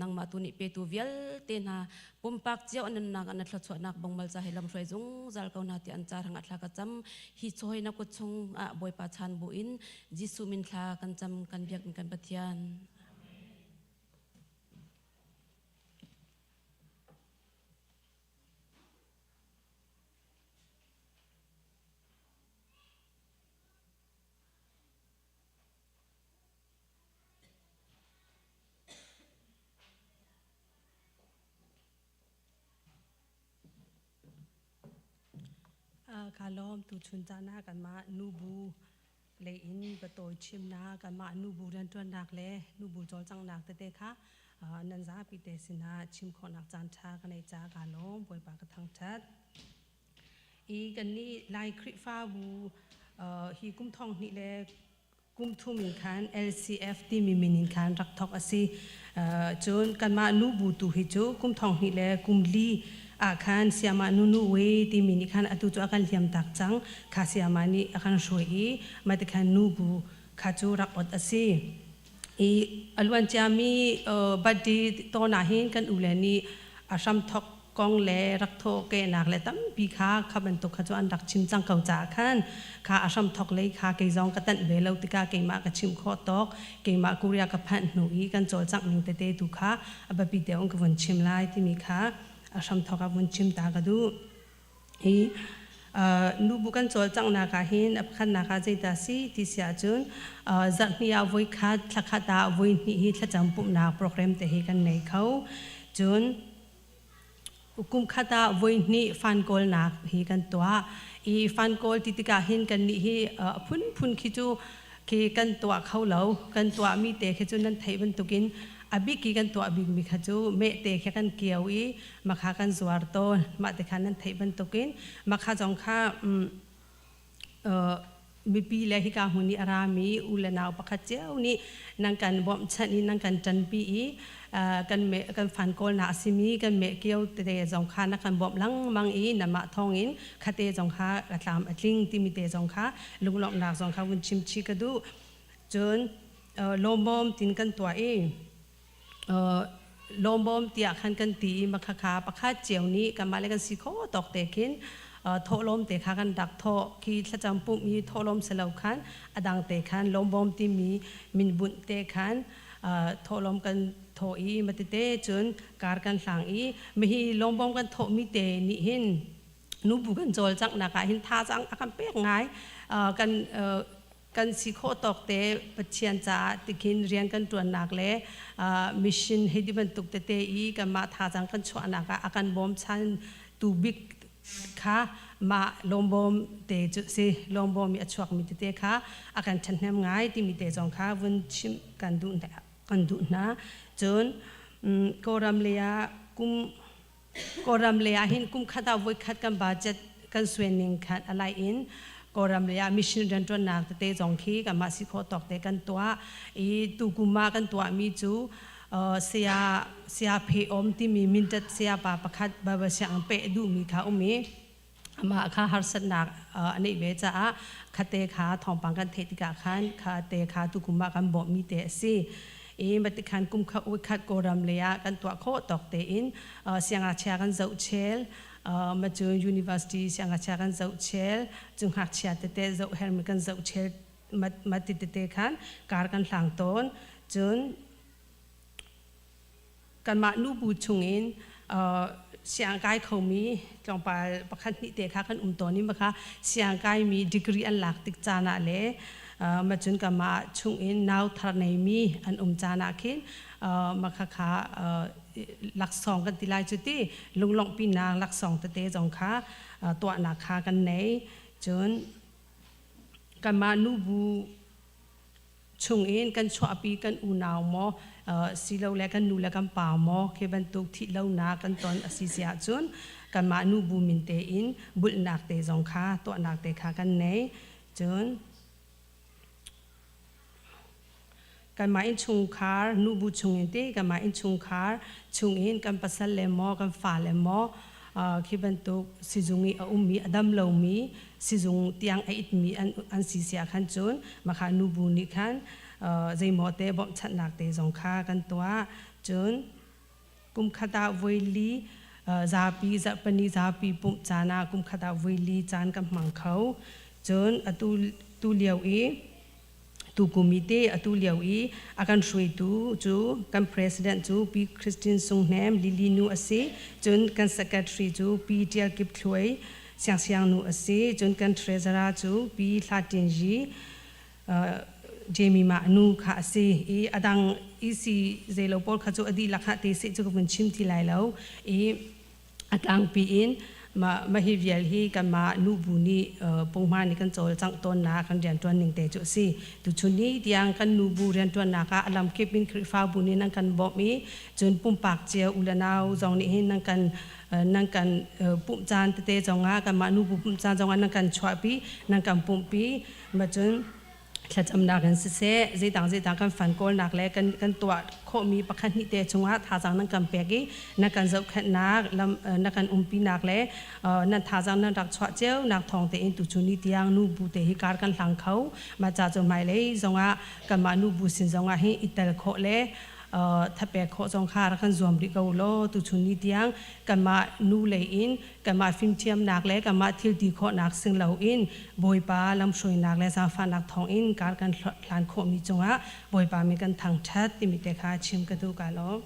nangmah tu nih petu vialte hna pumpak cio an nunnak ah na thluachuahnak bongmal ca he lamhruai zungzal ko hna ti an ca hrangah thla ka cam hi chawi na kut chung ah Bawipa chan bu in Jesuh min thla kan cam kan biak kan Pathian. Ka lawm tuchun caan ah kanmah nubu lei in biatawi chimnak kanmah nubu rianṭuannak le nubu cawlcanghnak tete kha nan zapi te sinah chim khawhnak caan ṭha ka neih caah kaa lawm. Bawipa ka thangṭhat. I kannih Lai Khrihfabu hi kum thong hnih le kum thum in khan LCF timi min in khan rak thawk a si. Cun kanmah nubu tu hi cu kum thong hnih le kum li ah khan Siamah Nunu We timi nih khan atu cu a kan hliam tak cang. Kha Siamah nih a kan hruai i mah ti khan nubu kha cu rak ot a si. I a luan ciami birthday tawn ah hin kan ule nih a hramthawk. kong le rak thawhkehnak le tampi kha kha bantuk kha cu an rak chim cang ko caah khan kha a hramthok lei kha kei zong ka tanh ve lo tikah keimah ka chim khawh tawk, keimah Korea ka phanh hnu i kan cawlcangh ning tete tu kha a biapi deuh in ka vun chim lai timi kha a hramthok ah vun chim ta ka duh. Hi nubu kan cawlcanghnak ah hin a pakhatnak ah zeidah si ti si ahcun zarhhnih ah voikhat, thlakhat ah voihnih hi thlacam pumhnak program te hi kan nei kho. Cun kum khat ah voihnih fan kawlnak hi kan tuah. I fan kawl ti tikah hin kannih hi a phunphun khi cu khi kan tuah kho lo. Kan tuahmi te khi cu nan theih bantukin a bik i kan tuah bikmi kha cu mehte khi kan kio i makha kan zuar tawn. Mah te kha nan theih bantukin makha zong kha mipi le hika hmun i a rami u le nau pakhat cio nih nan kan bawmhchanh i nan kan ṭanpi i kan me kan fan kawlnak a simi kan meh kio tete zong kha na kan bawmh lengmang i namah thawngin khate zong kha ka tlam a tling timi te zong kha lunglawmhnak zong kha vun chim chih ka duh. Cun lawmbawm tin kan tuah i lawmbawm tiah khan kan ti i makhakha pakhat cio nih kanmah le kan si kho tawk te khin thawhlawm te kha kan rak thawh. Khi thlacam pumh i thawhlawm si lo khan a dang te khan lawmbawm timi minbunh te khan thawhlawm kan thawh i matete cun kar kan hlang i mihi lawmbawm kan thawhmi te nih hin nubu kan cawlcanghnak ah hin thazaang a kan pek ngai. Kan kan si khawh tawk te Pathian caah tikhin rian kan ṭuannak le mission hei ti bantuk tete i kanmah thazaang kan chuahnak ah a kan bawmchan tu bik kha mah lawmbawm te cu si. Lawmbawm i a chuakmi tete kha a kan ṭhahnem ngai timi te zong kha vun chimh kan duh kan duh hna. Cun Kawlram lei ah kum Kawlram lei ah hin kum khat ah voikhat kan budget kan suen ning khan a lai in Kawlram lei ah mission rianṭuannak tete zong khi kanmah si khawh tawk te kan tuah i tukum ah kan tuahmi cu saya saya Phe Om timi mintat saya pa pakhat Bible sianginn peh duhmi kha um i amah kha harsatnak a neih ve caah khate kha thawngpang kan theih tikah khan khate kha tukum ah kan bawmhmi te a si i matikhan kum kha khat Kawlram lei ah kan tuah khawh tawk tein siangngakchia kan zoh chel, macun university siangngakchia kan zoh chel, cu ngakchia tete zoh hermi kan zoh chel, mati tete khan kar kan hlang tawn. Cun kanmah nubu chungin siangkai khomi tlawmpal pakhat hnih te kha kan um tawn i makha siangkaimi degree an lak tik caan ah le macun kanmah chungin nau thar neimi an um caan ah khin makha kha laksawng kan ti lai cu ti lunglawmhpinak laksawng tete zong kha tuahnak kha kan nei. Cun kanmah nubu chungin kan chuahpi kan unau maw silole kan nu le kan pa maw khi bantuk thih lonak kan ton a si si ahcun kanmah nubu min tein bulhnak te zong kha tuahnak te kha kan nei. Cun kanmah innchungkhar nubu chungin ti kanmah innchungkhar chungin kan pasal le maw kan fale maw khi bantuk sizung i a ummi, a dam lomi, sizung tiang a itmi an si sia khan cun makha nubu nih khan zeimaw te bawmhchanhnak te zong kha kan tuah. Cun kum khat ah voili zapi zarhpani zapi pumh caan ah kum khat ah voili caan kan hmang kho. Cun atu tu lio i Tukum i te atu lio i a kan hruaitu cu kan president cu Pi Christine Sung Hnem Lily nu a si. Cun kan secretary cu Pi Tial Kip Thluai Siangsiang nu a si. Cun kan treasurer cu Pi Hla Tin Yi Jamie Mah nu kha a si. I a dang EC zeilo pawl kha cu a dihlak ha te seh cu ka vun chim ti lai lo. I a tlangpi in mah hi vial hi kanmah nubu nih punghman nih kan cawlcangh tawnnak, kan rianṭuan ning te cu a si. Tuchun ni tiang kan nubu rianṭuannak ah a lamkip in Khrihfabu nih nan kan bawmh i cun pumpak cio u le nau zong nih hin nan kan pumh caan tete zongah, kanmah nubu pumh caan zongah nan kan chuahpi, nan kan pumhpi. Mah cun thlacamnak in siseh, zeidang zeidang kan fan kawlnak le kan tuah khawhmi pakhat hnih te chungah thazaang nan kan pek i nan kan zohkhenhnak lam na kan umpinak le nan thazaang nan rak chuah cio nak thawng tein tuchun ni tiang nu bu te hi kar kan hlang kho. Mah ca cu hmailei zongah kanmah nu bu sin zongah hi i tel khawh le Thapek khawh zong kha rak kan zuam rih ko law tuchun ni tiang kanmah nu lei in kanmah fimthiamnak le kanmah thil ti khawhnak sing loin Bawipa lamhruainak le zaangfahnak thawngin kar kan hlan khawhmi cungah Bawipa min kan thangṭhat timi te kha chim ka duh ka lawm.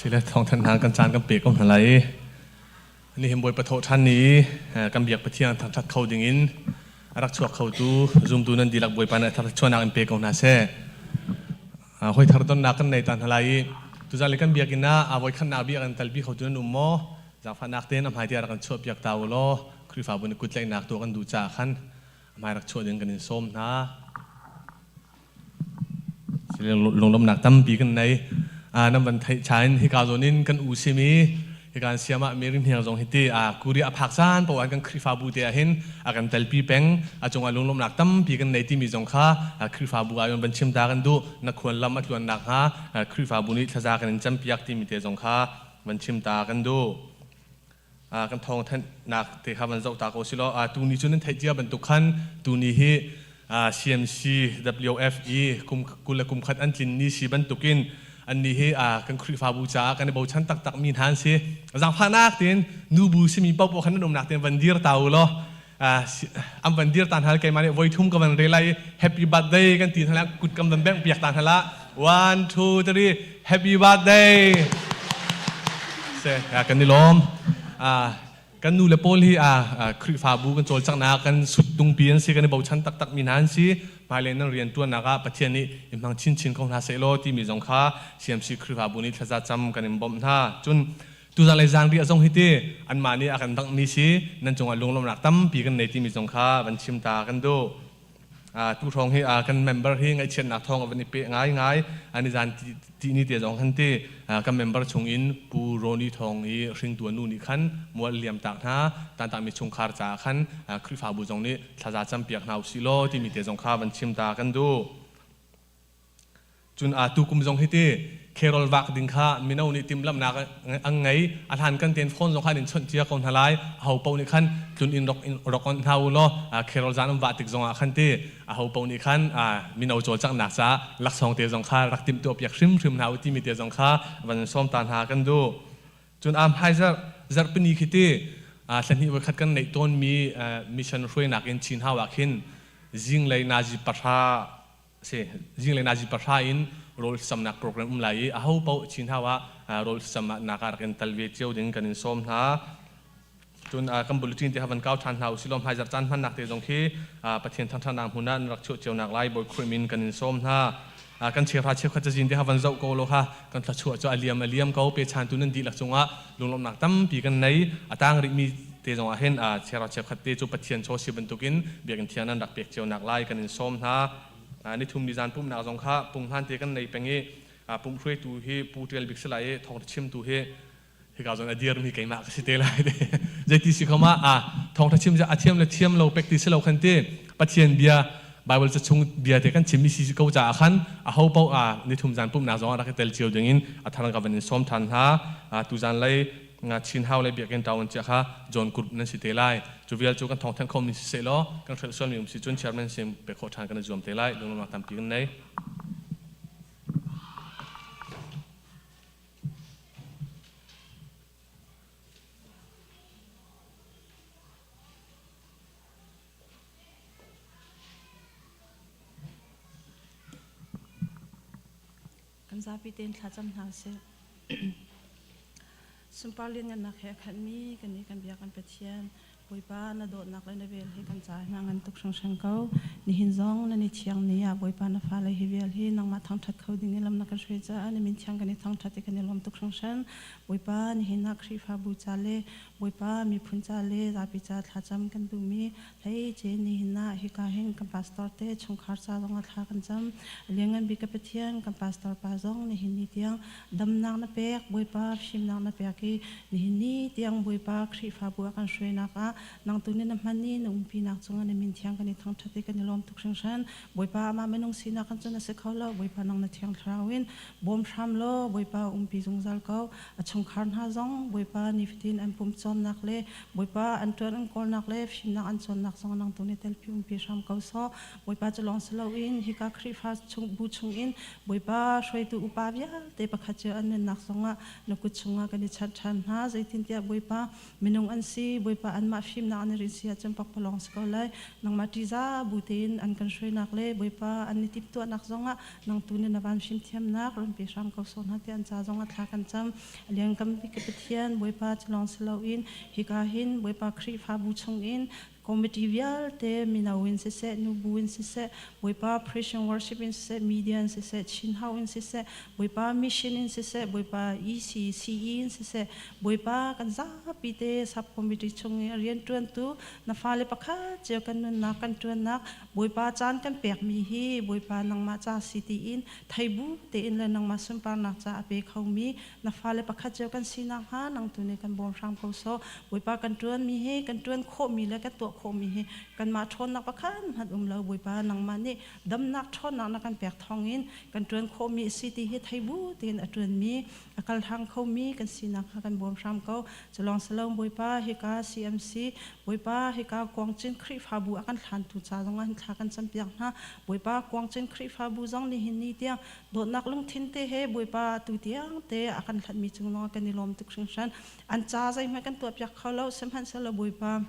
Sile thawngthan hna kan caan kan pe ko hna lai. Nihin Bawipa thawhṭhan ni i kan biak Pathian thangṭhat kho dingin a rak chuak khotu zumtu nan dihlak Bawipa nih thluachuahnak in pe ko hna seh. Hawi thar donnak kan nei ta hna lai i tuzan le kan biakinn ah a voikhatnak bia kan talpi khotu nan um maw? Zaangfahnak tein a hmai tiah rak kan chuahpiak ta u law Khrihfabu nih kuttlaihnak tuah kan duh caah khan a hmai rak chuah ding kan in sawm hna. Lunglawmhnak tampi kan nei. Nan van theih chain hika zawn in kan u simi hika an siam ah Mary Hniang zong hiti Korea a phak caan paoh ah kan Khrihfabu te ah hin a kan telpi peng. A cungah lunglawmhnak tampi kan nei timi zong kha Khrihfabu ah van chim ta kan duh. Na khual lam a tluan nakhnga Khrihfabu nih thlaza kan in campiak timi te zong kha van chim ta kan duh. Kan thawngthanhnak te kha van zoh ta ko silaw tuni cu nan theih cia bantuk khan tuni hi CMC WFE kum 20 le kum khat an tlin ni si bantukin annih hi kan Khrihfabu caah kan i bochan taktak mi hna an si. Zaangfahnak tein nubu simi paohpaoh khan nan umnak tein van dir ta u law an van dir ta hna keimah nih voi thum ka van rel lai happy birthday kan ti hna kut kam van bengh piak ta hna la one two three happy birthday se kan i lawm kan nu le pawl hi Khrihfabu kan cawlcanghnak kan suttung pi an si kan i bochan taktak mi hna an si hmailei nan rian ṭuannak ah Pathian nih in hmang chinchin ko hna seh law timi zong kha CMC Khrihfabu nih thlaza cam kan in bawmh hna cun Tuzan le zanriah zong hi ti anmah nih a kan danghmi si nan cungah lunglawmhnak tampi kan nei timi zong kha van chim ta kan duh. Tu hrawng hi kan member hi ngaihchiatnak thawng a van i peh ngaingai. Ani zan ti ni te zong han ti kan member chung in Pu Roni Thawng i hringtu a nu nih khan mual liam tak hna tantakmi chungkhar caah khan Khrihfabu zong nih thlaza campiak hna usih law timi te zong kha van chim ta kan duh. Cun tu kum zong hi ti carol vak ding kha mino nih timhlamhnak an ngei. A hlan kan tein phone zong kha an in chawnh cia ko hna lai. Aho paoh nih khan tlun in rak on hna u law carol zan an vah tik zong ah khan ti aho paoh nih khan mino cawlcanghnak caah laksawng te zong kha rak timhtuah piak hrimhrim hna u timi te zong kha van sawm ta hna kan duh. Cun hmai zarhpini khi ti thlahnih voikhat kan neih tawnmi mission hruainak in Chin Hau ah khin zinglei nazi pahra si zinglei nazi pahra in rawl samnak program um lai i aho paoh Chin Hau ah rawl samnak ah rak in tal ve cio ding kan in sawm hna. Cun kan bulletin te ha van kau ṭhan hna usih law hmaizarh caan hmannak te zong khi Pathian thangṭhatnak hmun ah nan rak chuah cio nak lai Bawi Khrih min kan in sawm hna. Kan cheuhra cheukhat cazin te ha van zoh ko law kha kan thluachuah cu a liam a liam ko pechan tu nan dihlak cungah lunglawmhnak tampi kan nei. A tang rihmi te zong ah hin cheuhra cheukhat te cu Pathian chaw si bantukin biakinn thiang nan rak pek cio nak lai kan in sawm hna. Nithum ni zan pumhnak zong kha punghman te kan nei peng i pumh hruaitu hi Pu Ṭial Bik si lai i thawngṭha chimtu hi hika zawn a dirmi keimah ka si te lai te. Zeiti si khom ah a thawngṭha chim a thiam le thiam lo pek ti si lo khan ti Pathian bia Bible ca chung bia te kan chimmi si ko caah khan a ho paoh a nithum zan pumhnak zong ah rak i tel cio ding in a thar ka van in sawm ṭhan hna. Tu zan lei Chin Hau le Biakinn ṭaun cia kha John Group nan si te lai. Cu vial cu kan thawng thanh khomi si seh law kan hrelh sualmi um si cun chairman sim pek khawh ṭhan kan i zuam te lai. Lunglawmhnak tampi kan nei. Kan zapi tein thlacam hna sih. Sunpar lianngannak he a khatmi kan nih kan biak kan Pathian Bawipa na dawtnak le na vel hi kan caah hin a ngan tuk hringhran ko. Nihin zong na ni thiang ni ah Bawipa na fale hi vial hi nangmah thangṭhat kho ding in lam na kan hruai caah na min thiang kan i thangṭhat i kan i lawm tuk hringhran. Bawipa nihin ah Khrihfabu ca le Bawipa miphun ca le zapi ca thlacam kan duhmi hleice nihin ah hika hin kan pastor te chungkhar ca zong ah thla kan cam. A lianngan bik ka Pathian kan pastor pa zong nihin ni tiang damnak na pek Bawipa fimnak na pek i nihin ni tiang Bawipa Khrihfabu a kan hruainak ah nang tu nih na hman i na umpinak cungah na min thiang kan i thangṭhat i kan i lawm tuk hringhran. Bawipa amah minung sinak kan cun a si kho lo. Bawipa nang na thiang thlarau in bawm hram law Bawipa umpi zungzal ko. A chungkhar hna zong Bawipa nifatin an pum cawmnak le Bawipa an ṭuan an kawlnak le fimnak an cawnnak zong nang tu nih telpi umpi hram ko sawh. Bawipa cu lawng si loin hika Khrihfa chung bu chungin Bawipa hruaitu upa vialte pakhat cio an nunnak zongah na kut chungah kan i chanh ṭhan hna. Zeitintiah Bawipa minung an si, Bawipa anmah fimnak an i rinh si ahcun pakpalawng si ko lai. Nangmah ṭihzah bu tein an kan hruainak le Bawipa an i timhtuahnak zongah nang tu nih na van fimthiamnak run pe hram ko sawh hna tiah an ca zongah thla kan cam. A liangkam bik Pathian Bawipa cu lawng si loin hika hin Bawipa Khrihfabu chungin Committee vialte mino in siseh, nubu in siseh, Bawipa Christian worship in siseh, media in siseh, Chin Hau in siseh, Bawipa mission in siseh, Bawipa EC, CE in siseh, Bawipa kan zapi te sub committee chung i rianṭuantu na fale pakhat cio kan nunnak kan ṭuannak Bawipa caan kan pekmi hi Bawipa nangmah ca si tiin theibu tein le nangmah sunparnak ca a pe khomi na fale pakhat cio kan si nakhnga nang tu nih kan bawm hram ko sawh. Bawipa kan ṭuanmi hi kan ṭuan khawhmi le kan tuah khawhmi hi kanmah ṭhawnnak pakhat hmanh um lo. Bawipa nangmah nih damnak ṭhawnnak na kan pek thawngin kan ṭuan khawhmi a si ti hi thei bu tein a ṭuanmi a kal hlang khomi kan si nakhnga kan bawm hram ko. Culawng silo Bawipa hika CMC Bawipa hika Kuangcin Khrihfabu a kan hlantu ca zongah hin thla kan campiak hna. Bawipa Kuangcin Khrihfabu zong nihin ni tiang Dawtnak lungthin te he Bawipa atu tiang te a kan hlatmi cung zongah kan i lawm tuk hringhran. An ca zeihmanh kan tuahpiak kho lo, sihmanhsehlaw Bawipa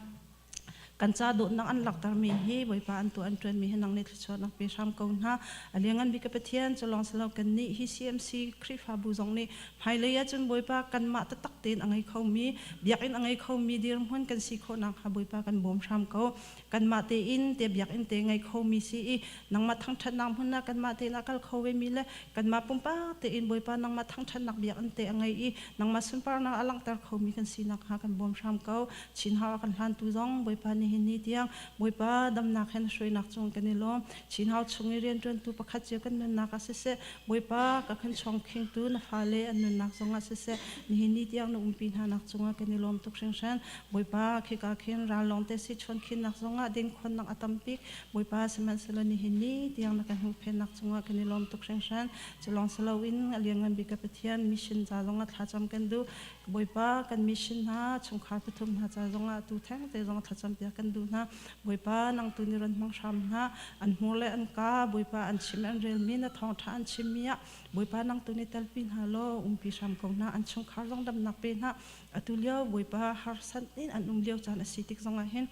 kan ca dawtnak an langhtermi hi Bawipa an tuah an ṭuanmi hi nang nih thluachuahnak pe hram ko hna. A lianngan bik ka Pathian cu lawng si lo kannih hi CMC Khrihfabu zong nih hmailei ahcun Bawipa kanmah taktak tein a ngei khomi biakinn a ngei khomi dirhmun kan si khawh nakhnga Bawipa kan bawm hram ko. Kanmah tein te biakinn te ngei khomi si i nangmah thangṭhatnak hmun ah kanmah tein a kal kho vemi le kanmah pumpak tein Bawipa nangmah thangṭhatnak biakinn te a ngei i nangmah sunparnak a langhter khomi kan si nakhnga kan bawm hram ko. Chin Hau a kan hlantu zong Bawipa nihin ni tiang Bawipa damnak he na hruainak cung kan i lawm. Chin Hau chung i rianṭuantu pakhat cio kan nunnak ah siseh Bawipa ka kan chawngkhingtu na fale an nunnak zongah siseh nihin ni tiang na umpi hna nak cungah kan i lawm tuk hringhran. Bawipa khika khin ral lawng te si chuan khinnak zongah dingkhonnak a tambik Bawipa sihmanhsehlaw nihin ni tiang na kan huhphennak cungah kan i lawm tuk hringhran. Cu lawng si loin a lianngan bik ka Pathian mission ca zongah thlacam kan duh. Bawipa kan mission hna chungkhar pathum hna ca zongah tu theng te zong thlacam piak kan duh hna. Bawipa nang tu ni ron hmang hram hna. An hmur le an ka Bawipa an chim an relmi na thawngṭha an chimmi ah Bawipa nang tu ni telpi hna law umpi hram ko hna. An chungkhar zong damnak pe hna. Atu lio Bawipa harsat in an um lio caan a si tik zongah hin.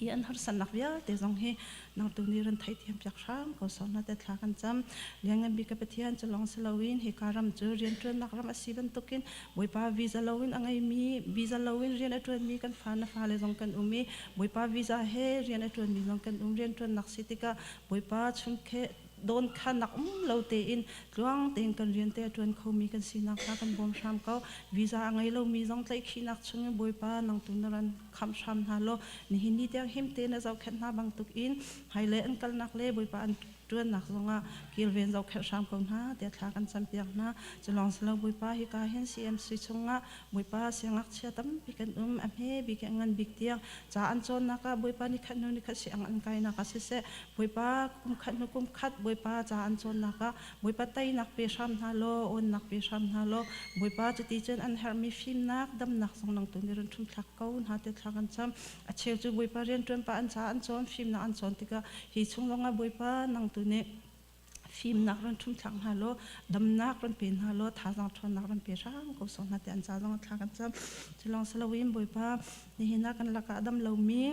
Hi an harsatnak vialte zong hi nang tu nih ran theithiam piak hram ko sawh hna te thla kan cam. Lianngan bik ka Pathian cu lawng si loin hika ram cu rianṭuannak ram a si bantukin Bawipa visa loin a ngeimi visa loin rian a ṭuanmi kan fa na fale zong kan um i Bawipa visa he rian a ṭuanmi zong kan um rianṭuannak si tikah Bawipa chungkhe dawn khanak um lo tein tluang tein kan rian te a ṭuan khomi kan sinak kha kan bawm hram ko. Visa a ngei lomi zong tlaihkhihnak chungin Bawipa nang tu na ran khamh hram hna law nihin ni tiang him tein na zohkhenh hna bantuk in hmailei an kalnak le Bawipa an ṭuannak zongah kilven zohkhenh hram ko hna tiah thla kan campiak hna. Cu lawng si lo Bawipa hika hin CMC chungah Bawipa siangngakchia tampi kan um a hme bik in a ngan bik tiang ca an cawnnak ah Bawipa nikhat hnu nikhat siang an kainak ah siseh Bawipa kum khat hnu kum khat Bawipa ca an cawnnak ah Bawipa teinak pe hram hna law awnnak pe hram hna law Bawipa cuti cun an herhmi fimnak damnak zong nang tu nih run ṭhumthlak ko hna ti thla kan cam. A cheu cu Bawipa rianṭuan pah an ca an cawn fimnak an cawn tikah hi chung zongah Bawipa nang tu nih fimnak run ṭhumthlak hna law damnak run pe hna law thazaang ṭhawnnak run pe hram ko sawh hna ti an ca zong thla kan cam. Cu lawng si loin Bawipa nihin ah kan lakah a dam lomi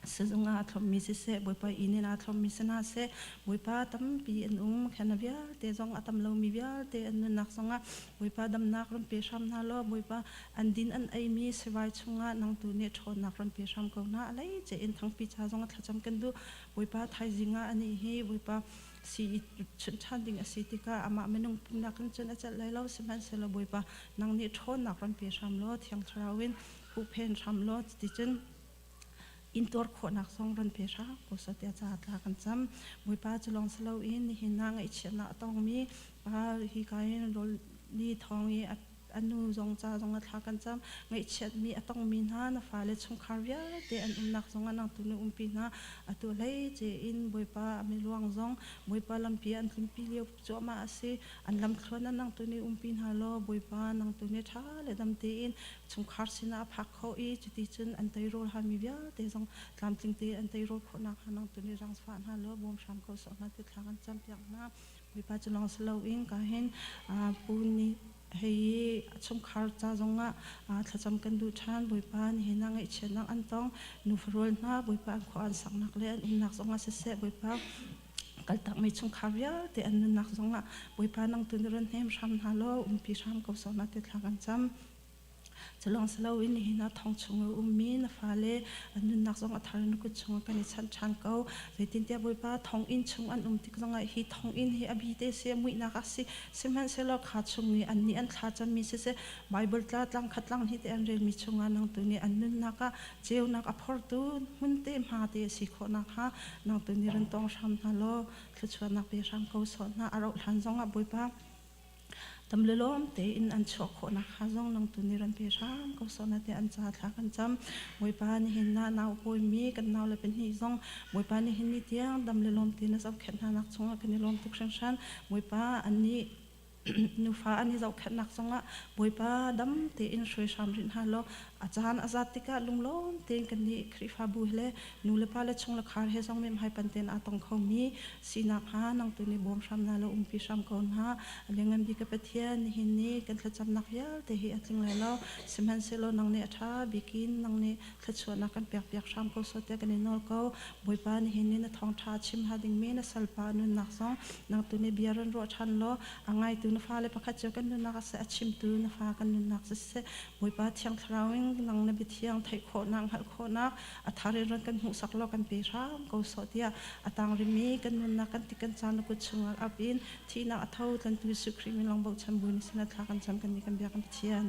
Sizung ah aa thlopmi siseh, Bawipa inn in aa thlopmi si hna seh, Bawipa tampi an um, khen vialte zong a tam lomi vialte an nunnak zongah Bawipa damnak run pe hram hna law, Bawipa an din an eimi sivai chungah nang tu nih ṭhawnnak run pe hram ko hna. A leice in thangpi ca zong thlacam kan duh. Bawipa thaizing ah anih hi Bawipa si i chunh ṭhan ding a si tikah amah minung pumnak in cun a celh lai lo. Sihmanhsehlaw Bawipa nang nih ṭhawnnak run pe hram law, Thiang Thlarau in huhphen hram law, cuticun intuar khawhnak zong run pe hram ko seh tiah ca tla kan cam. Bawipa cu lawng si loin nihin ah ngaihchiatnak a tongmi pa hi ka in rawl ni thawng i a nu zong ca zong a thla kan cam. Ngaihchiatmi a tongmi hna na fale chungkhar vialte an umnak zong ah nang tu na umpi hna. Atu hleice in Bawipa a miluang zong Bawipa lampi an tlunpi lio cuahmah a si. An lamthluan ah nang tu nih umpi hna law Bawipa nang tu nih ṭha le dam tein chungkhar sinah a phak kho i cuticun an teirawl halmi vialte zong tlamtling tein an teirawl khawh nakhnga nang tu nih zaangfah hna law bawm hram ko sawh hna ti thla kan campiak hna. Bawipa cu lawng si loin ka hin pu nih hei chungkhar ca zongah thlacam kan duh ṭhan. Bawipa nihin ah ngaihchiatnak an tong nufa rual hna Bawipa an khua an saknak le an umnak zongah siseh Bawipa kaltakmi chungkhar vialte an nunnak zongah Bawipa nang tu nih run hnem hram hna law umpi hram ko sawh hna ti thla kan cam. Culawng si loin nihin ah thong chung i ummi na fale an nunnak zong a thar in na kut chungah kan i chanh ṭhan ko. Zeitintiah Bawipa thonginn chung an um tik zongah hi thonginn hi a bi te si, a muihnak a si. Sihmanhsehlaw kha chung i annih an thlacammi siseh, Baibal tla tlangkhat tlanghnih te an relmi chungah nang tu nih an nunnak ah ceunak a phortu hmun te hma te a si khawh nakhnga nang tu nih run tawng hram hna law thluachuahnak pe hram ko sawh hna. A rauh hlan zongah Bawipa Dam le lawm tein an chuah khawh nakhnga zong nang tu nih ran pe hram ko sawh na tiah an ca thla kan cam. Bawipa nihin ah nau pawimi kan nau le pahnih zong Bawipa nihin ni tiang dam le lawm tein na zohkhenh hna nak chungah kan i lawm tuk hringhran. Bawipa annih nufa an i zohkhenhnak zongah Bawipa dam tein hruai hram rih hna law a caan a zat tikah lunglawm tein kannih Khrihfabu he le nu le pa le chung le khar he zong mehmai pan tein aa tong khomi sinak hnga nang tu nih bawm hram hna law umpi hram ko hna. A lianngan bik ka Pathian, nihin ni kan thlacamnak vialte hi a tling lai lo. Sihmanhsehlaw nang nih a ṭha bik in nang nih thluachuahnak kan pekpiak hram ko sawh tiah kan i nawl ko. Bawipa, nihin ni na thawngṭha chim hnga dingmi na salpa nunnak zong nang tu nih bia run ruah ṭhan law a ngaitu na fale pakhat cio kan nunnak ah seh, a chimtu na fa kan nunnak siseh, Bawipa Thiang Thlarau in nang na biathiang theih khawhnak, hngalh khawhnak a thar in run kan hmuhsak law kan pe hram ko sawh tiah a tang rimi kan nunnak kan ti kan caan na kut chungah ap in thihnak a tho tlantu Jesuh Khrih min lawng bochan bu ni sin thla kan cam kan ni kan biak kan Pathian.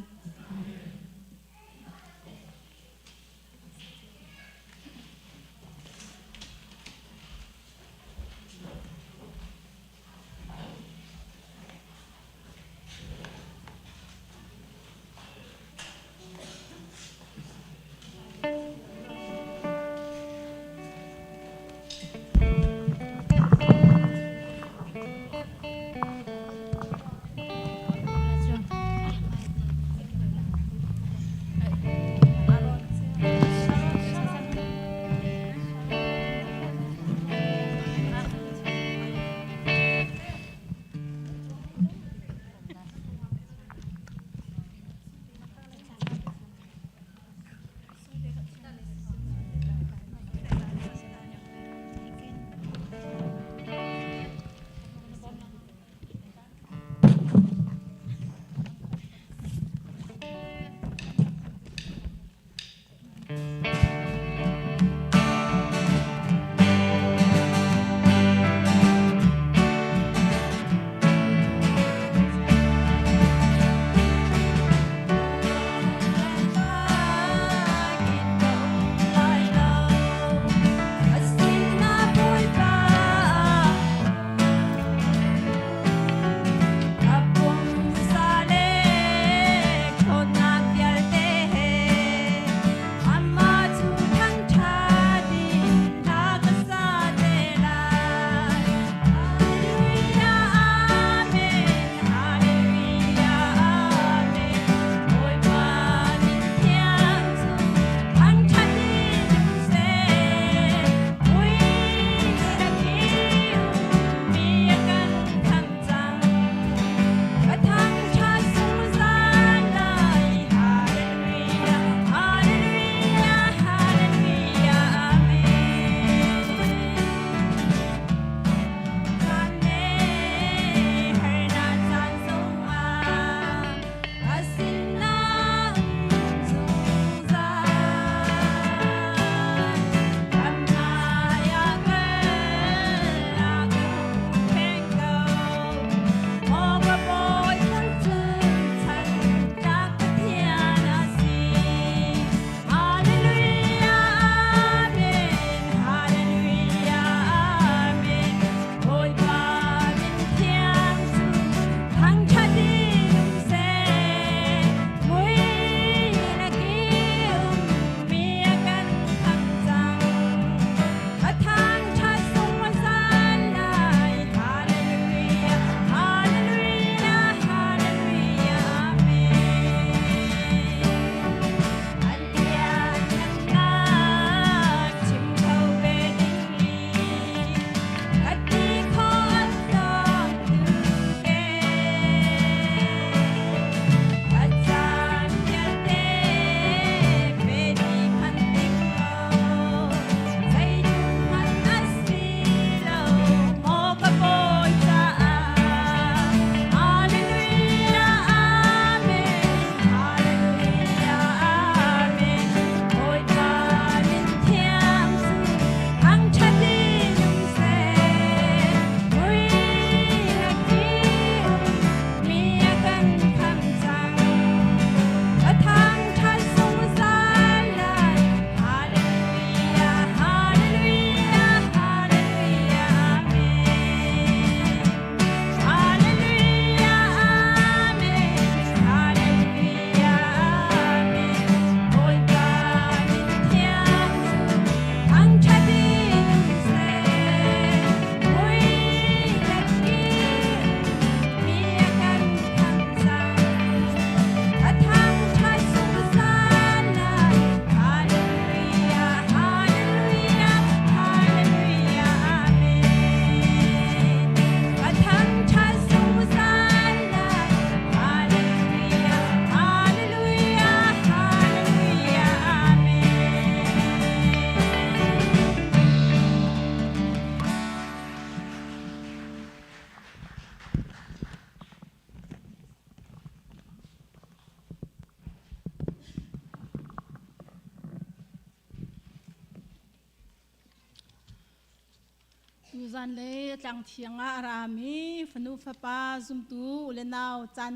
Tuzan le tlang thiang ah a rami fanu fapa zumtu u le nau caan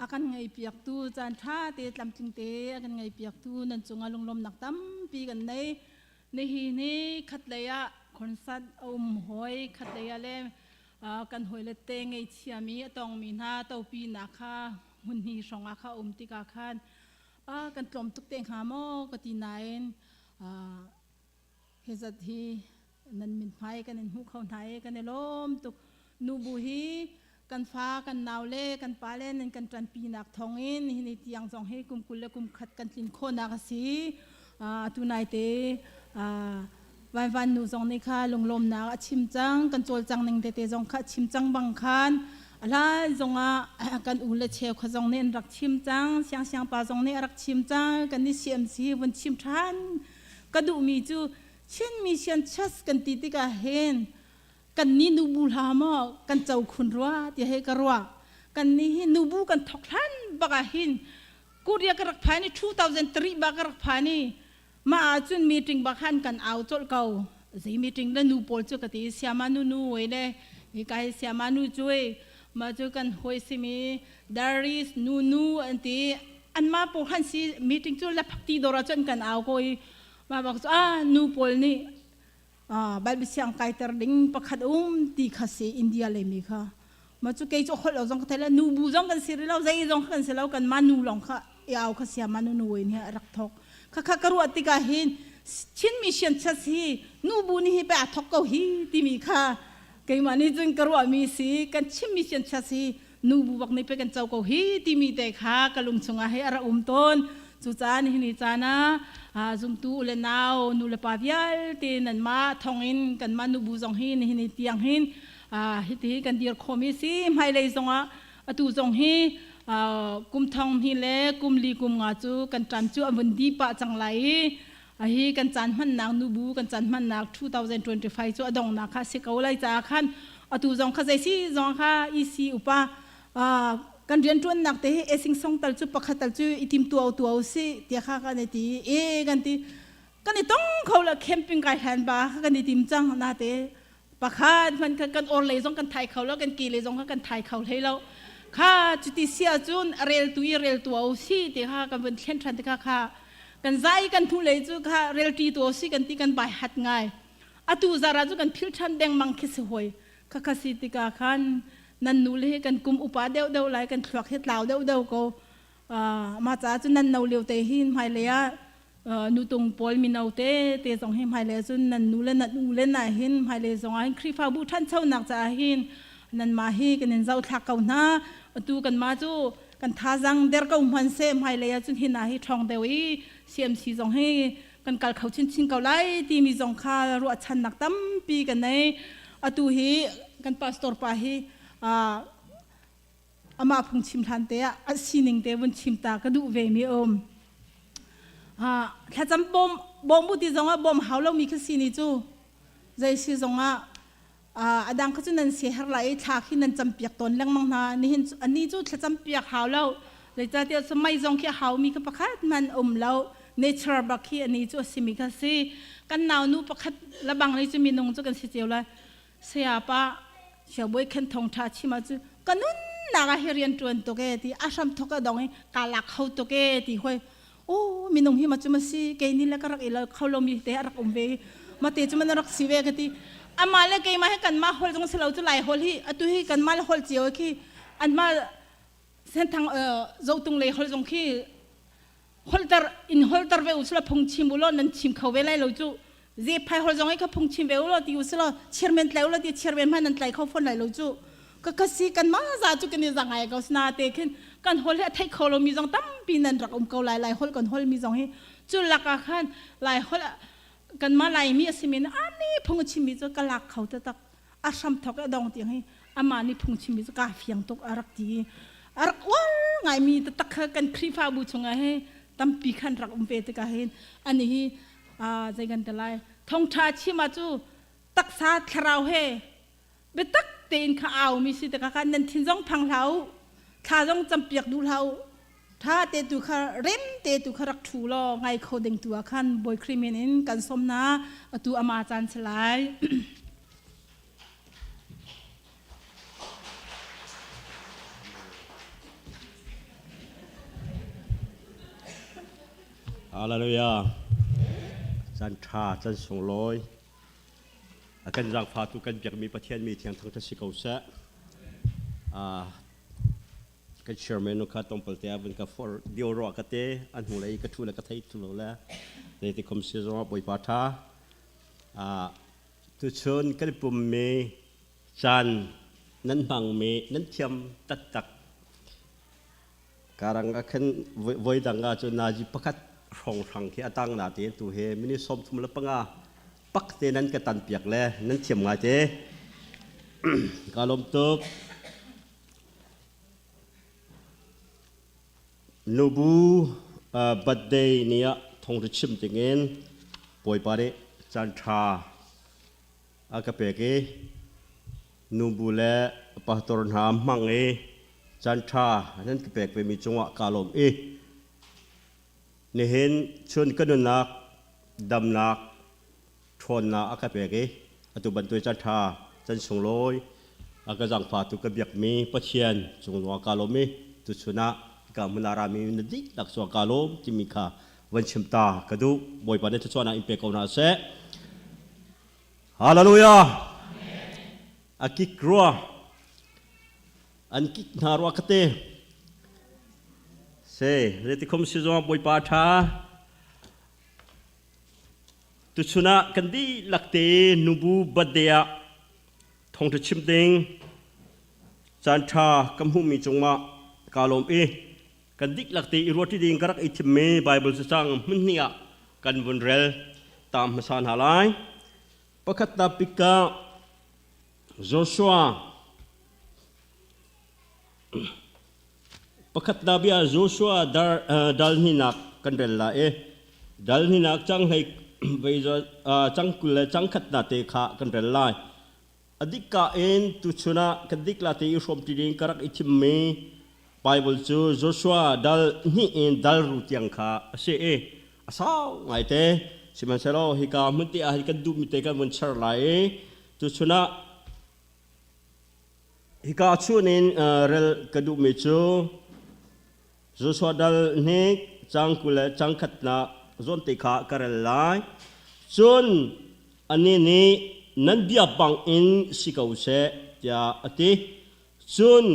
a kan ngeipiaktu caan ṭha te tlamtling te a kan ngeipiaktu nan cungah lunglawmnak tampi kan nei. Nihin hi khatlei ah concert a um hoi khatlei ah le kan hawile te ngeichiami a tongmi hna topinak kha hmun hnih hrawng ah kha um tikah khan kan tlawm tuk te hnga maw ka ti nain hi zat hi nan mithmai kan in hmuh kho hna i kan i lawm tuk. Nubu hi kan fa kan nau le kan pa le nan kan ṭanpinak thawngin nihin ni tiang zong hi kum 20 le kum khat kan tlin khawhnak a si. Atu naite Vanvan nu zong nih kha lunglawmnak a chim cang, kan cawlcang ning tete zong kha a chim cang bang khan a hlan zongah kan u le cheu kha zong nih an rak chim cang, siangsiang pa zong nih a rak chim cang, kan i CMC vun chim ṭhan ka duhmi cu Chin Mission Church kan ti tikah hin kan nih nubu hla maw kan co khun rua ti hei ka ruah. Kan nih hi nubu kan thok hlan bak ah hin Korea ka rak phan i 2003 ba ka rak phan i mah ahcun meeting bak han kan au colh ko. Zei meeting le nu pawl cu ka ti siama nu nu wei le hi ka hi siama nu cu mah cu kan hawi simi Darius nu nu an ti anmah pawl khan si meeting cu laphakti dawr ah cun kan au ko i mah bak cu ah nu pawl nih Bible siang kaiter ding pakhat um ti kha si India lei mi kha ma cu kei cu holh lo zong ka thei lo nu bu zong kan si rih lo zei zong kan si lo kan mah nu lawng kha i au kha sia ma nu nu in hi a rak thok kha kha ka ruah tikah hin Chin mission church hi nu bu nih hi pe a thok ko hi timi kha keimah nih cun ka ruahmi si kan Chin mission church hi nu bu bak nih pei kan co ko hi timi te kha ka lung chungah hei a ra um tawn. Cucaah nihin ni caan ah zumtu u le nau nu le pa vialte nanmah thawngin kanmah nubu zong hi nihin ni tiang hin hiti kan dir khawmi si. Hmailei zongah atu zong hi kum thong hnih le kum li kum nga cu kan ṭan cu a vun di pah cang lai i hi kan caan hmannak nubu kan caan hmannak 2025 cu a donghnak kha si ko lai caah khan atu zong kha zei si zong kha EC upa kan rianṭuannak te hi esing song tal cu pakhat tal cu i tim tuau tuau si tiah kha kan i ti e kan ti kan i tong kho la camping kai hlan ba kan i tim cang na te pakhat hman kha kan or lei zong kan thai kho lo kan ke lei zong kha kan thai kho hlei lo kha cuti sia cun a rel tu i rel tu si ti kha kan vun thlen ṭhan te kha kha kan zai kan thu lei cu kha rel ṭi tu si kan ti kan bai hat ngai atu zara cu kan phil ṭhan dengmang khi si hoi kha kha si tikah khan nan nu le hi kan kum upa deuh deuh lai kan thluak hi tlau deuh deuh ko mah caah cun nan no lio te hin hmailei ah nutung pawl mino te te zong hi hmailei cun nan nu le nan u le na hin hmailei zong ah hin Khrihfabu ṭhanchonak caah hin nanmah hi kan in zohthlak ko hna atu kanmah cu kan thazaang der ko hman seh hmailei ah cun hi na hi ṭhawng deuh i CMC zong hi kan kal kho chinchin ko lai timi zong kha ruahchannak tampi kan nei atu hi kan pastor pa hi amah phungchim hlan te ah a sining te vun chim ta ka duh ve mi um thlacam bawm bawm bu ti zong ah bawm hau lo mi kha si ni cu zei si zong ah a dang kha cu nan si her lai i thla khi nan cam piak tawn lengmang hna nihin ani cu thlacam piak hau lo zeicahtiah mei zong khi hau mi kha pakhat man um lo nature bak khi ani cu a simi kha si kan nau nu pakhat labang lei cu minung cu kan si cio lai Saya pa Siabawi Khen Thong Tha chim ah cu ka nunnak ah hi rian ṭuan tuk e ti a hram thok a dong i ka lak kho tuk e ti hoi o minung hi ma cu ma si kei ni le ka rak i lo kho lomi te a rak um ve ma te cu man rak si ve ka ti amah le keimah hi kanmah hol zong si lo cu lai hol hi atu hi kanmah le hol cio khi anmah senthang zotung lei hol zong khi holter in holter ve usila phung chim u law nan chim kho ve lai lo cu ze phai hol zong i kha phung chim ve u law ti usila chairman tlai u law ti chairman hman nan tlai kho phone lai lo cu ka ka si kan ma za cu kan i za ngai ko sna te khin kan hol hi a thei kho lo mi zong tampi nan rak um ko lai lai hol kan hol mi zong hi cu lak ah khan lai hol kan ma lai mi a si min ani phung chim mi cu ka lak kho ta tak a hram thok a dong tiang hi amah nih phungchim mi cu kaa fiang tuk a rak ti a rak uar ngaimi taktak kha kan Khrihfabu chungah he tampi khan rak um ve tikah hin ani hi zei kan ti lai thongtha chim ah cu taksa thlarau he biatak tein kha au mi si tikah khan nan thin zong phang hlah u thla zong campiak duh hlah u Tha te tu kha rem te tu kha rak ṭhu law ngai kho ding tu ah khan Bawi Khrih min in kan sawm na atu ama caan si lai. Hallelujah. Caan ṭha, caan sunglawi. A kan zaangfatu kan biakmi Pathian mi thiang thangṭhat si ko seh. Kan chairman nu kha tlawmpal te ah vun ka for dio ruah ka te an hnu lei ka ṭhu le ka thei tu lo le zeiti khom si zong ah Bawipa ṭha. Tuchun kan pummi caan nan hmangmi nan thiam taktak. Karang ah khan voi dang ah cun nazi pakhat hrawnghrang khi a tang na te tu he minute 35 pak te nan ka tan piak le nan thiam ngai te. Ka lawm tuk. Nubu birthday ni ah thawngṭha chim dingin Bawipa nih caan ṭha a ka pek i nubu le pastor hna hmang i caan ṭha nan ka pek vemi cungah kaa lawm i nihin chun ka nunnak damnak ṭhawnnak a ka pek i atu bantuk caan ṭha can sunglawi a ka zaangfahtu ka biakmi Pathian cung zongah kaa lawm i tuchun ah hika hmun ah rami na dihlak cungah kaa lawm timi kha van chim ta ka duh. Bawipa nih thluachuahnak in pe ko hna seh. Hallelujah! A kik rua an kik hna rua ka te. Se, zeiti khom si zong Bawipa ṭha. Tuchun ah kan dihlak te nubu birthday ah thawngṭha chim ding caanṭha ka hmuhmi cungah kaa lawm i kan dihlak te i ruahṭi ding ka rak i thimmi Baibal cacang hmunhnih ah kan vun rel ta hmasa hna lai. Pakhatnak bik ah Joshua Pakhatnak bia Joshua dal hninak kan rel lai i dal hninak cang hlei cang 20 le cang khatnak te kha kan rel lai. A dikka in tuchun ah kan dikla te i hrawmṭi ding ka rak i thimmi Bible cu Joshua dal hnih in dal ru tiang kha a si i a sau ngaite. Sihmanhsehlaw hika hmun te ah hin kan duhmi te kan vun char lai i tuchun ah Hika chungin rel ka duhmi cu Joshua dal hnik cang 20 le cang khatnak zawnte kha ka rel lai. Cun anih nih nan bia bangin si ko seh tiah a ti. Cun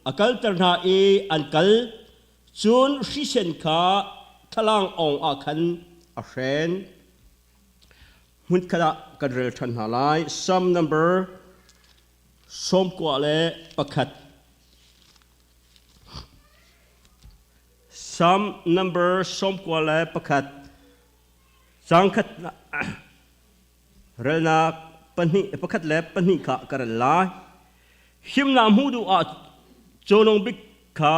a kalter hna i an kal. Cun hrisen kha thlalang awng ah khan a hren. Hmunkhat ah kan rel ṭhan hna lai. Psalm number 91. Psalm number 91. Cang khat relnak pahnih pakhat le pahnih kha ka rel lai. Himnak hmuh duh ah cawhnung bik kha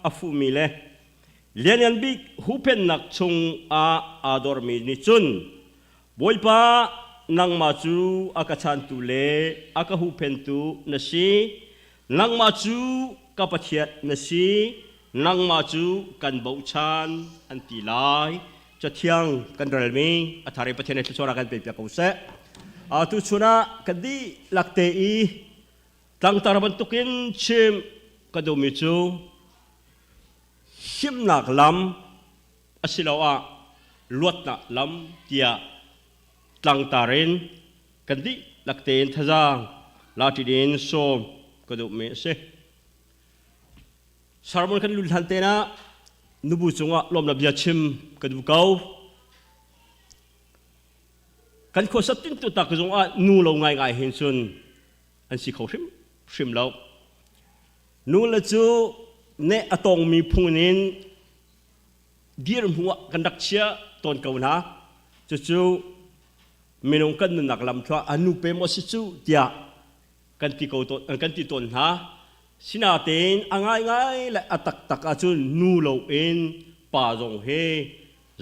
a fuhmi le lianngan bik huhphenhnak chung ah aa dormi nih cun Bawipa, nangmah cu a ka chantu le a ka huhphentu na si. Nangmah cu ka Pathian na si. Nangmah cu kan bochan an ti lai. Cathiang kan relmi a thar i Pathian nih thluachuah kan pe piak ko seh. Atu chun ah kan dihlak te i tlangtar bantukin chim ka duhmi cu himnak lam asiloah luatnak lam tiah tlangtar in kan dihlak tein thazaang laṭin in sawm ka duhmi a si. Sermon kan lut hlan te ah nubu cungah lawmnak bia chim ka duh ko. Kan khuasat tintu tak zongah nu lo ngaingai hin cun an si kho hrim hrim lo. Nu le cu neh a tongmi phung in dirhmu ah kan rak chia tawn ko hna. Cucu minung kan nunnak lam thluah a nu pe maw si cu tiah kan ti ko tawn kan ti tawn hna. Sinatein a ngaingai le a taktak ahcun nu loin pa zong hi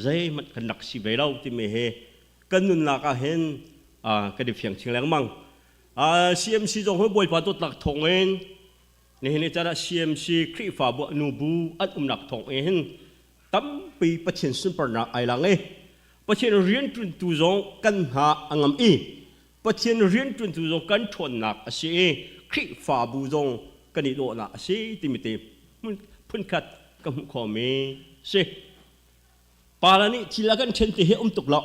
zeihmanh kan rak si ve lo timi hi kan nunnak ah hin kan i fiang chin lengmang. CMC zong hi Bawipa dawtnak thawngin nihin ni caan ah CMC Khrihfabu nubu an umnak thawng in tampi Pathian sunparnak ai lang i Pathian rianṭuantu zong kan hna a ngam i Pathian rianṭuantu zong kan ṭhawnnak a si i Khrihfabu zong kan i dawhnak a si timi te phunkhat ka hmuh khawhmi si. Pala nih thil a kan ṭhen ti hi um tuk lo.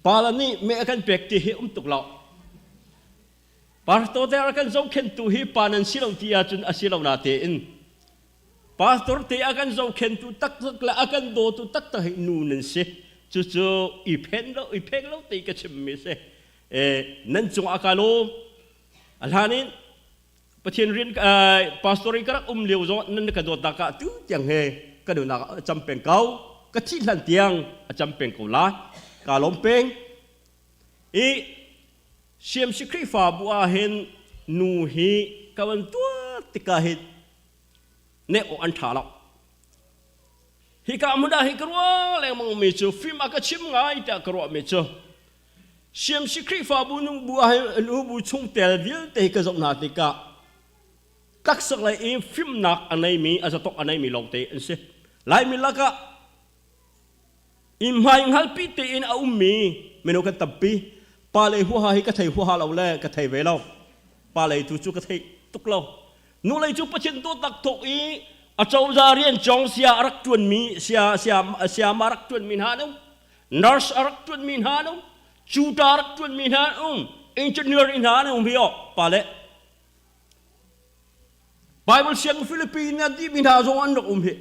Pala nih meh a kan pek ti hi um tuk lo. Pastor te a kan zohkhenhtu hi pa nan si lo ti ahcun a si lo na tein pastor te a kan zohkhenhtu taktak le a kan dawtu taktak hi nu nan si. Cucu i phen lo i pheng lo te ka chimmi si. Nan cungah ka lawm. A hlan in Pathian rian pastor i ka rak um lio zong nan ka dawtnak ah tu tiang he ka nunnak a cam peng ko. Ka thih hlan tiang a cam peng ko lai. Ka lawm peng. I CMC Khrihfabu ah hin nu hi ka van tuah tikah hi nek awk an ṭha lo. Hika hmun ah hi ka ruah lengmang mi cu fim a ka chim ngai tiah ka ruah mi cu CMC Khrihfabu nu bu ah hin nu bu chungtel vialte hi ka zoh hna tikah taksak lei i fimnak a neimi a zatok a neimi lawngte an si. Laimi lakah i hmai hngalpi tein a ummi mino kan tampi. Pa lei huaha hi ka thei huaha lo le ka thei ve lo. Pa lei tu cu ka thei tuk lo. Nu lei cu Pathian dawtnak thawk i a cozah rian cawng sia a rak ṭuanmi sia sia siama rak ṭuanmi hna an um. Nurse a rak ṭuanmi hna an um. Cuta a rak ṭuanmi hna an um. Engineer hna an um hi pa le Bible siang Philippines a dihmi hna zong an rak um hi.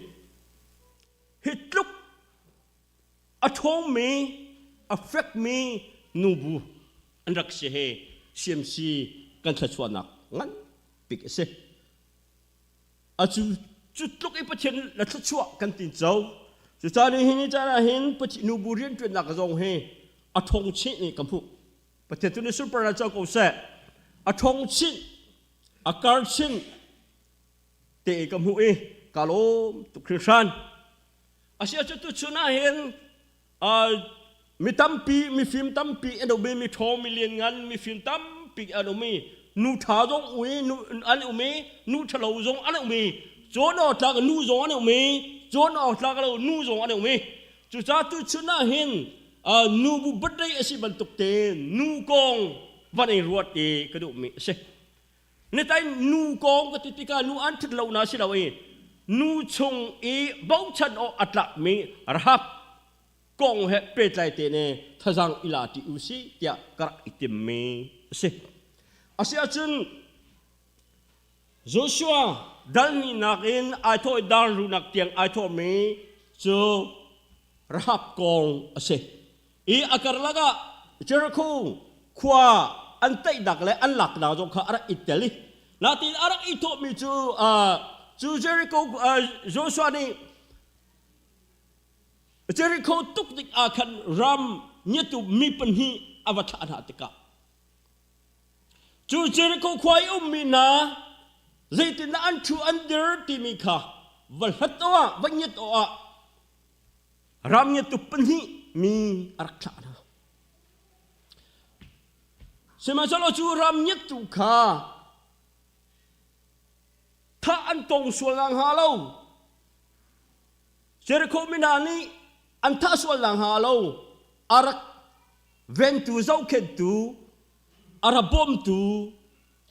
Hi tluk a ṭhawngmi, a fekmi nubu an rak si he CMC kan thluachuahnak nganbik a si. A cu cu tluk i Pathian na thluachuah kan tin co. Cucaah ni hi caan ah hin Pathian nubu rianṭuannak zong hi a ṭhawng chin i ka hmuh. Pathian tu nih sunparnak co ko seh. A ṭhawng chin, a kar chin te ka hmuh i ka lawm tuk hringhran. Asiah cu tuchun ah hin mi tampi mifim tampi an um i mi ṭhawng mi lianngan mifim tampi an um i nu ṭha zong ui an um i nu ṭhalo zong an um i cawn awk tlak nu zong an um i cawn awk tlak lo nu zong an um i cucaah tuchun ah hin nu bu birthday a si bantuk te nu kong van i ruat i ka duhmi a si. Nitain nu kong ka ti tikah nu an ṭhat lo na si lo i nu chung i bochan awk a tlakmi Rahab kong he pehtlai te ne thazang i la ṭi u si tiah ka rak i timmi a si. Asiahcun Joshua dal hnihnak in ai thawh i dar lunak tiang ai thawhmi cu Rahab kong a si. I a karlak ah Jericho khua an taihnak le an laknak zong kha a rak i tel i natin a rak i thawhmi cu cu Jericho Joshua nih Jericho tuk tik ah khan ram ngiatu mi pahnih a va thlah hna tikah cu Jericho khua i ummi hna zeitindah an ṭhu an dir timi kha va hlat awh ah va ngiat awh ah Ramngiatu pahnih mi a rak thlah hna. Sihmanhsehlaw cu ramngiatu kha thah an tong sual nak hnga lo. Jericho mi hna nih an thah sual nak hnga lo a rak ventu zohkhenhtu a rak bawmtu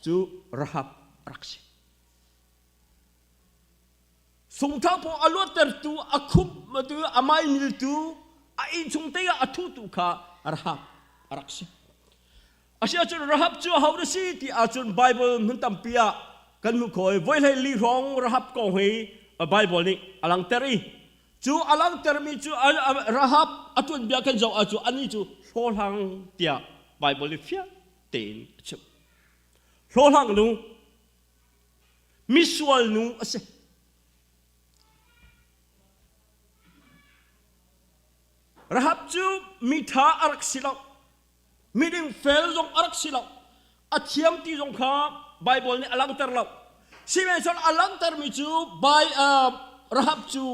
cu Rahab a rak si. Sungthoh paw a luattertu, a khuptu, a maimiltu, a innchung te ah a thutu kha Rahab a rak si. Asiahcun Rahab cu aho na si ti ahcun Bible hmun tampi ah kan hmuh khawh i voi hlei li hrawng Rahab kong hi Bible nih a langter i cu a langtermi cu Rahab a tuanbia kan zoh ahcun anih cu hlawhhlang tiah Bible nih fiang tein a chim. Hlawhhlang nu Misual nu a si. Rahab cu miṭha a rak si lo. Miding fel zong a rak si lo. A thiam ti zong kha Baibal nih a langhter lo. Sihmanhsehlaw a langhtermi cu Bai, uh, Rahab cu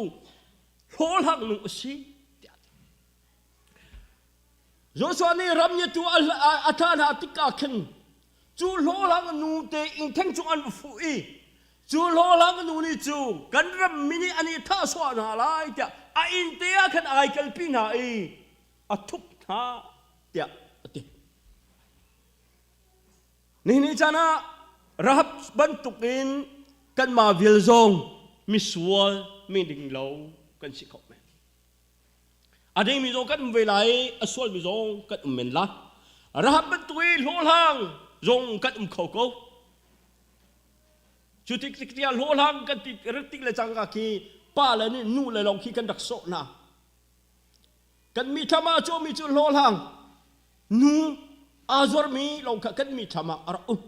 hlawhhlang nu a si tiah Joshua nih ram ngiatu a thah hna tikah khin cu hlawhhlang nu te inn theng cung an va fuh i cu hlawhhlang nu nih cu kan rammi nih an i thah suah hna lai tiah a inn te ah khan ai kalpi hna i a thup hna tiah a ti. Nihin ni caan ah Rahab bantukin kanmah vial zong misual mi ding lo kan si kho men. A dingmi zong kan um ve lai, a sualmi zong kan um men la. Rahab bantuk i hlawhhlang zong kan um kho ko. Cu tik tik tiah hlawhhlang kan ti rak tik le cangka khi pa le nih nu le lawng khi kan rak sawh hna. Kan mi thlam ah cawmi cu hlawhhlang nu aa zuarmi lawng kha kan mi thlam ah a rak um.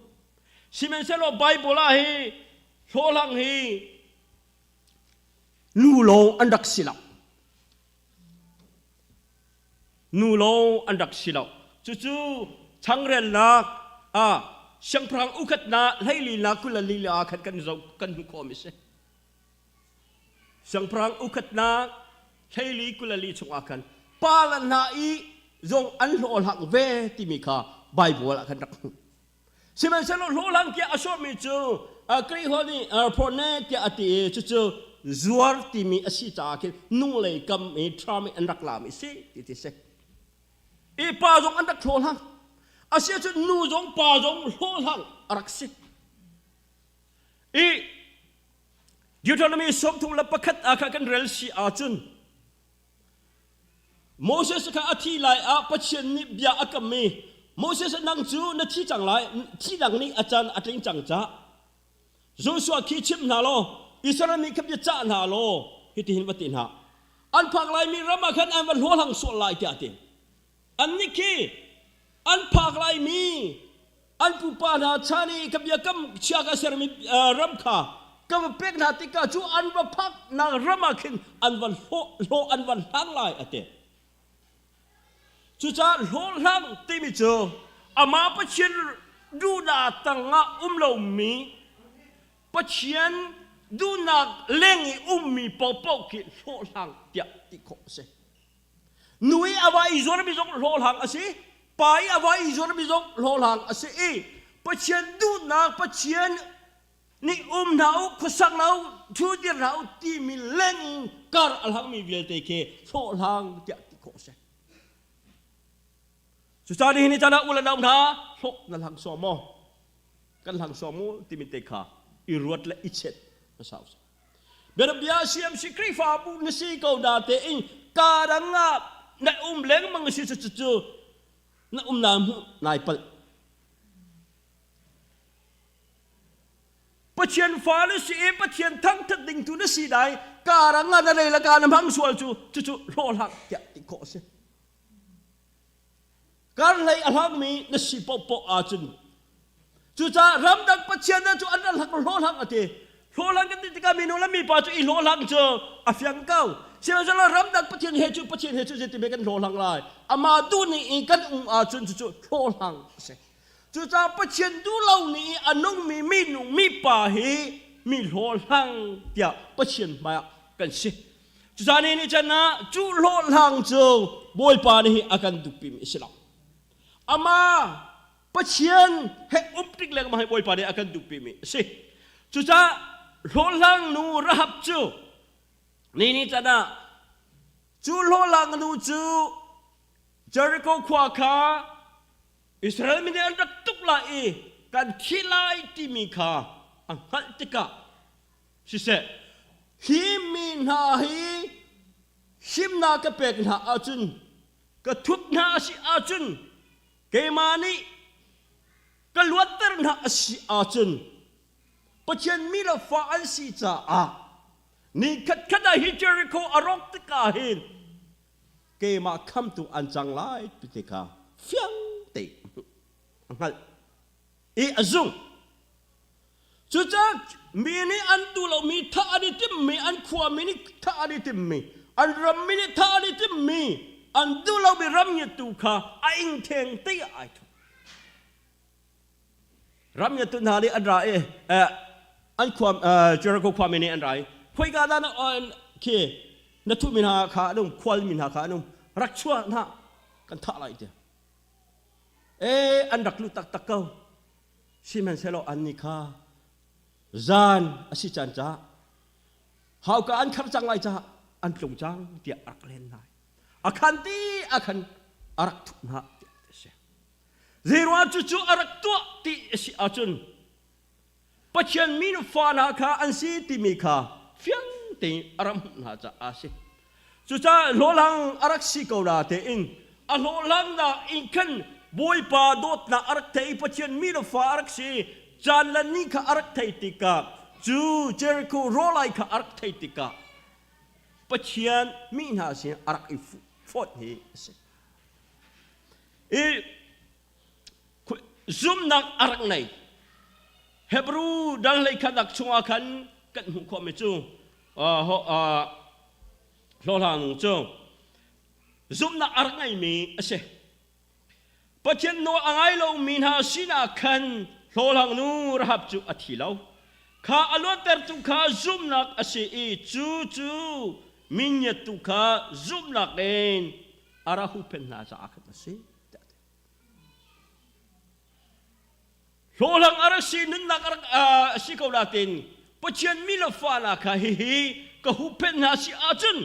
Sihmanhsehlaw Bible ah hi hlawhhlang hi nu lawng an rak si lo. Nu lawng an rak si lo. Cucu changrelnak ah siangpahrang ukhatnak hleilinak 24 ah khan kan zoh kan hmuh khawhmi si. Siangpahrang ukhatnak hleili 24 chungah khan pa le hna i zong an hlawhhlang ve timi kha Bible ah khan rak hmuh. Sihmanhsehlaw hlawhhlang tiah a sawhmi cu Kri holh nih phone tiah a ti i cucu zuar timi a si caah khin nunglei kam i Trump i an rak lami si ti ti si. I pa zong an rak hlawhhlang. A si ahcun nu zong pa zong hlawhhlang a rak si. I Deuteronomy 31 ah kha kan rel si ahcun Moses kha a thi lai ah Pathian nih bia a kam i Moses nang cu na thi cang lai thidang nih a can a tling cang cah Joshua khi chim hna law Israel mi kha bia cah hna law hitihin va ti hna an phak laimi ram ah khan an va hlawhhlang sual lai tiah a ti annih khi an phak laimi an pupa hna chan i ka biakam chia ka sermi ram kha ka va pek hna tikah cu an va phaknak ram ah khin an va hlawh an va hlang lai a ti. Cucaah hlawhhlang timi cu amah Pathian duhnak tangah um lomi Pathian duhnak leng i ummi paohpaoh khi hlawhhlang tiah ti khawh a si. Nu i a va i zuarmi zong hlawhhlang a si, pa i a va i zuarmi zong hlawhhlang a si i Pathian duhnak Pathian nih um hna u, khuasak hna u, thu dir hna u timi leng in kar a hlangmi vialte khi hlawhhlang tiah ti khawh a si. Cucaah nihin ni caan ah u le nau hna hlawh na hlang sawm maw? Kan hlang sawm mu timi te kha i ruat le i chet hmasa u sih. Bianabia CMC Khrihfabu na si ko na tein kaa dang ah na um lengmang si cu cu na um na hmuh nai palh. Pathian fa na si i Pathian thangthat ding tu na si dai kaa dang ah na lei le kaa na hmang sual cu cucu hlawhhlang tiah ti khawh a si. Karhlei a hlangmi na si paohpaoh ahcun cucaah ramdang pathian hna cu an ra hlak hlawhhlang a ti. Hlawhhlang kan ti tikah minu le mipa cu i hlawhhlang cu a fiang ko. Sihmanhsehlaw ramdang pathian he cu pathian he cu zeitin kan hlawhhlang lai? Amah duh ning in kan um ahcun cucu hlawhhlang a si. Cucaah Pathian duh lo ning i a nungmi minung mipa hi mi hlawhhlang tiah Pathian hmaiah kan si. Cucaah ni nih cun ah cu hlawhhlang cu Bawipa nih a kan duhpimi a si lo. Amah Pathian he um tik lengmang hi Bawipa nih a kan duhpimi a si. Cucaah hlawhhlang nu Rahab cu ni nih cun ah cu hlawhhlang nu cu Jericho khua kha Israel mi nih an rak tuk lai i kan thi lai timi kha a hngalh tikah Siseh, hi mi hna hi himnak ka pek hna ahcun, ka thup hna a si ahcun, keimah nih ka luatter hna a si ahcun, Pathian mi le fa an si caah ni khatkhat ah hi Jericho a rawk tikah hin keimah khamtu an cang lai ti kha fiang tein a hngalh i a zung. Cucaah mi nih an duh lomi thah an i timhmi, an khuami nih thah an i timhmi, an rammi nih thah an i timhmi, an duh lomi ram ngiattu kha a ing theng te ah ai thup. Ram ngiattu hna nih an ra i an khua Jericho khuami nih an ra i khoika dah na khi na thuhmi hna kha an um, khualmi hna kha an um, rak chuah hna kan thah lai tiah. Ee an rak lut taktak ko. Sihmanhsehlaw annih kha zan a si caan caah hauka an khar cang lai caah an tlung cang tiah a rak len lai. A khan ti a khan a rak thup hna tiah a si. Zeiruang cucu a rak tuah ti a si ahcun Pathian mi fa hna kha an si timi kha fiang tein a rak hmuh hna caah a si. Cucaah hlawhhlang a rak si ko na tein a hlawhhlangnak in khan Bawipa dawtnak a rak thei i Pathian mi le fa a rak si i caan le ni kha a rak thei tikah cu Jericho rawlai kha a rak thei tikah Pathian mi hna sin a rak i fawt hi a si. I zumnak a rak nei. Hebrew dal hlei khatnak chungah khan kan hmuh khawhmi cu hlawhhlang cu zumhnak a rak ngeimi a si. Pathian nawl a ngai lomi hna sinah khan hlawhhlang nu Rahab cu a thi lo. Kha a luattertu kha zumhnak a si i cu cu mingiattu kha zumhnak in a ra huhphenh hna caah khan a si. Hlawhhlang a rak si nunnak a rak a si ko nain Pathian mi le fa hna kha hihi ka huhphenh hna si ahcun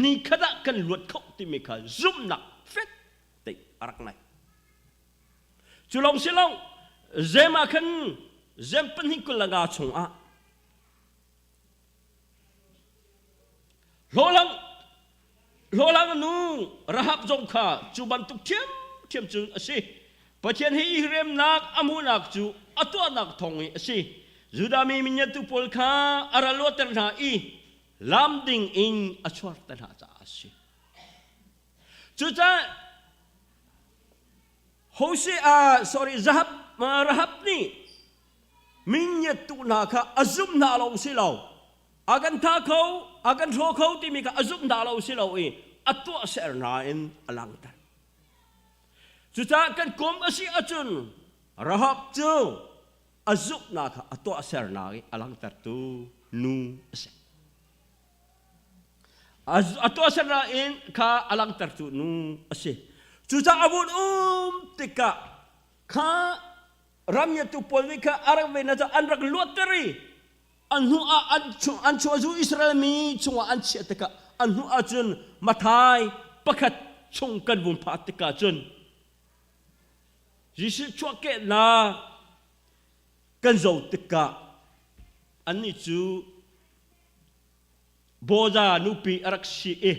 ni khat ah kan luat kho timi kha zumhnak fek te a rak ngei. Cu lawng si lo, zem ah khan zem pahnih 25 chungah Hlawhhlang hlawhhlang nu Rahab zong kha cu bantuk ṭhiamṭhiam cun a si. Pathian he i remnak a hmuhnak cu a tuahnak thawng i a si. Judah mi mingiatu pawl kha a ra luatter hna i lam ding in a chuahter hna caah a si. Cucaah Hosea, sorry, Rahab, Rahab nih mingiattu hna kha a zumh hna lo si lo a kan tha kho a kan hraw kho timi kha a zumh hna lo si lo i a tuahser hna in a langhter cucaah kan kom a si ahcun Rahab cu a zumhnak kha a tuahsernak i a langhtertu nu a si a tuahsernak in kha a langhtertu nu a si cucaah a vun um tikah kha ramngiatu pawl nih kha a rak ve na cu an rak luatter i an hnu ah an chung an chung zu Israel mi chungah an chiah tikah an hnu ah cun Mathai pakhat chung kan vun phak tikah cun Jesuh chuahkehnak kan zoh tikah annih cu Boza nupi a rak si i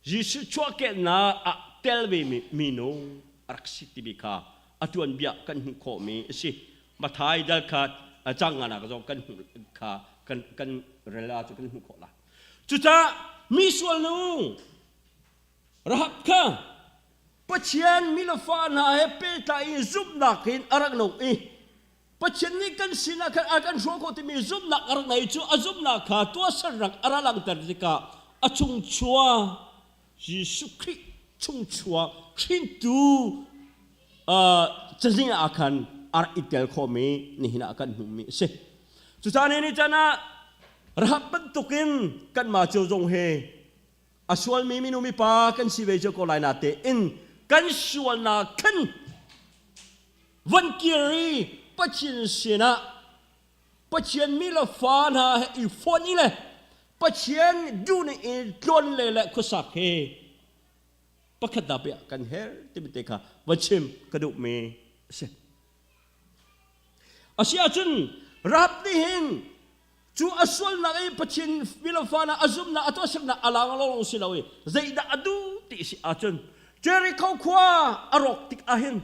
Jesuh chuahkehnak ah tel vemi minung a rak si timi kha a tuanbia kan hmuh khawhmi a si. Mathai dal kha cang nganak zong kan hmuh kha kan kan rel ah cu kan hmuh khawh lai. Cucaah mi sual nu Rahab kha Pathian mi le fa hna he pehtlai in zumhnak in a rak nung i Pathian nih kan sinah khan a kan hrawh khawh timi zumhnak a rak ngei cu a zumhnak kha tuahsernak a ra langhter tikah a chungchua Jesuh Khrih chungchua hrintu cazin ah khan a rak i tel khawhmi nihin ah kan hmuhmi a si. Cucaah ni caan ah Rahab bantukin kanmah cio zong hi a sualmi minu mipa kan si ve cio ko lai na tein kan sualnak khan van kir i Pathian sinah Pathian mi le fa hna he i fonh i le Pathian duh ning i tlawn le le khuasak hi pakhat dah piah kan her timi te kha va chim ka duhmi a si. A si ahcun Rahab nih hin cu a sualnak i Pathian milofa a zumhnak a tuahsernak a lang lawng si lo i zeidah a duh ti si ahcun Jericho khua a rawk tik ahhin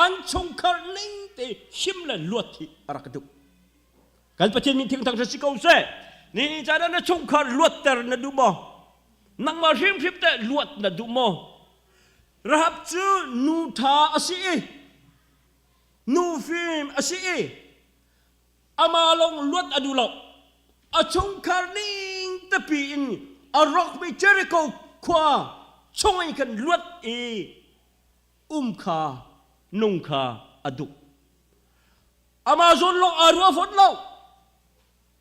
an chungkhar ning te him le luat hi a rak duh. Kan Pathian min thingthang si ko seh. Ni ni caan ah na chungkhar luatter na duh maw? Nangmah hrimhrim teh luat na duh maw? Rahab cu nu ṭha a si i nu fim a si i amah lawng luat a duh lo a chungkhar ning tepi in a rawkmi Jericho khua chung in khan luat i um kha nung kha a duh amah zawn lawng aa ruah fawn lo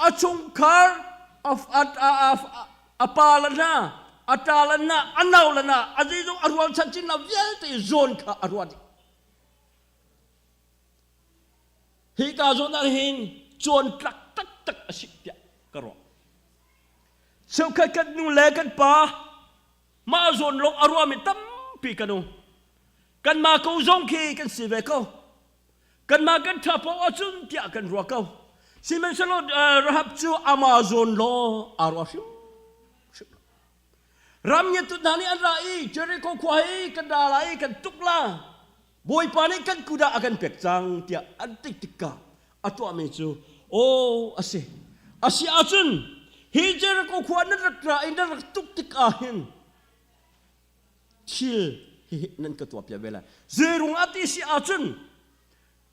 a chungkhar a pa le hna a ṭa le hna a nau le hna a zeizong a rualchan chin hna vialte zawn kha a ruah dih Hika zawn ah hin cawntlak taktak a si tiah ka ruah. Cheukhat kan nu le kan pa mah zawn lawng a ruahmi tampi kan um. Kanmah ko zong khi kan si ve ko. Kanmah kan ṭha paoh ahcun tiah kan ruah ko. Sihmanhsehlaw Rahab cu Amazon law aa ruah hrimhrim lo. Ram ngiatu hna nih an ra i Jericho khua hi kan ra lai i kan tuk la. Bawipa nih kan kut ah a kan pek cang tiah an ti tikah a tuahmi cu aw a si. A si ahcun hi Jericho khua nan rak ra i nan rak tuk tikah hin thil hihi nan ka tuahpiak ve lai. Zeirung ah ti si ahcun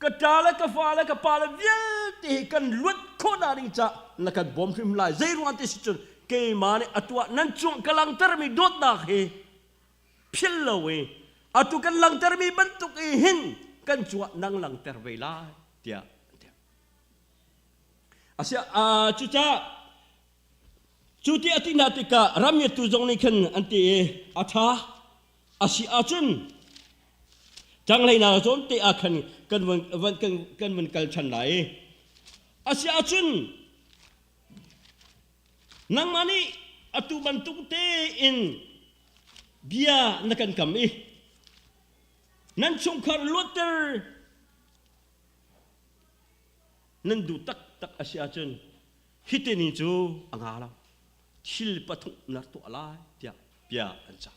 ka ṭa le ka fa le ka pa le vialte hi kan luat khawhnak ding caah na kan bawm hrim lai. Zeiruang ah ti si cun keimah nih a tuah nan cung ka langhtermi dawtnak hi philh lo i atu kan langhtermi bantuk i hin kan cungah nang langhter ve lai tiah an ti. Asiah cucaah cu ti a ti hna tikah ramngiatu zong nih khan an ti i a ṭha a si ahcun Tanghleinak zawn te ah khan kan van, kan, kan van kal ṭhan lai. A si ahcun nangmah nih atu bantuk tein bia na kan kam i nan chungkhar luatter nan duh taktak a si ahcun hitini cu a nga lo thil pathum na tuah lai tiah bia an cah.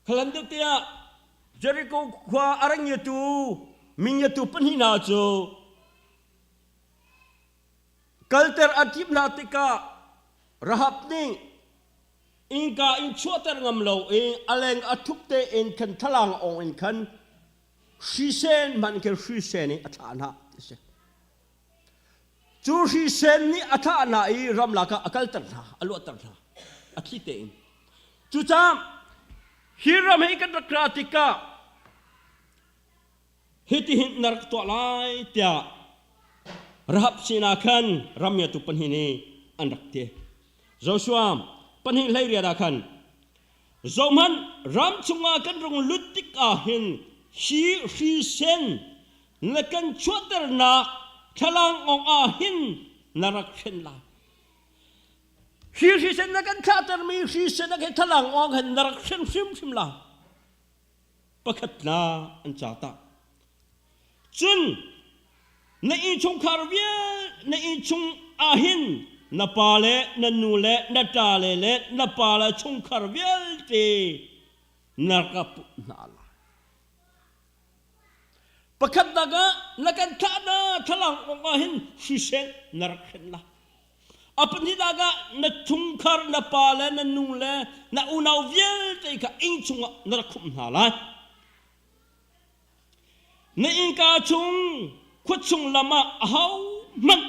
Hlan deuh te ah Jericho khua a rak ngiatu mingiatu pahnih hna cu kalter a timh hna tikah Rahab nih innka in chuahter ngam lo i a leng a thup tein khan thlalang awng in khan hrisen hmanh khin hrisen in a thlah hna ti si. Cu hrisen nih a thlah hna i ramlak ah a kalter hna, a luatter hna, a thli tein. Cucaah hi ram hi kan rak ra tikah hitihin na rak tuah lai tiah Rahab sinah khan ramngiatu pahnih nih an rak ti. Joshua pahnih 18 ah khan Zohhmanh ram chungah kan rung lut tikah hin hi hrisen na kan chuahternak thlalangawng ah hin na rak hren lai. Hi hrisen na kan thlahtermi hrisen ah khin thlalangawng hin na rak hren hrimhrim lai. Pakhat na an ca ta. Cun na innchungkhar vial na innchung ah hin na pa le na nu le na ṭa le le na pa le chungkhar vialte na rak pumh hna lai. Pakhatnak ah na kan thlah na thlalang awk ah hin hrisen na rak hren la. A pahnihnak ah na chungkhar na pa le na nu le na unau vialte kha inn chungah na rak khumh hna lai. Na innka chung khuachung lam ah ahohmanh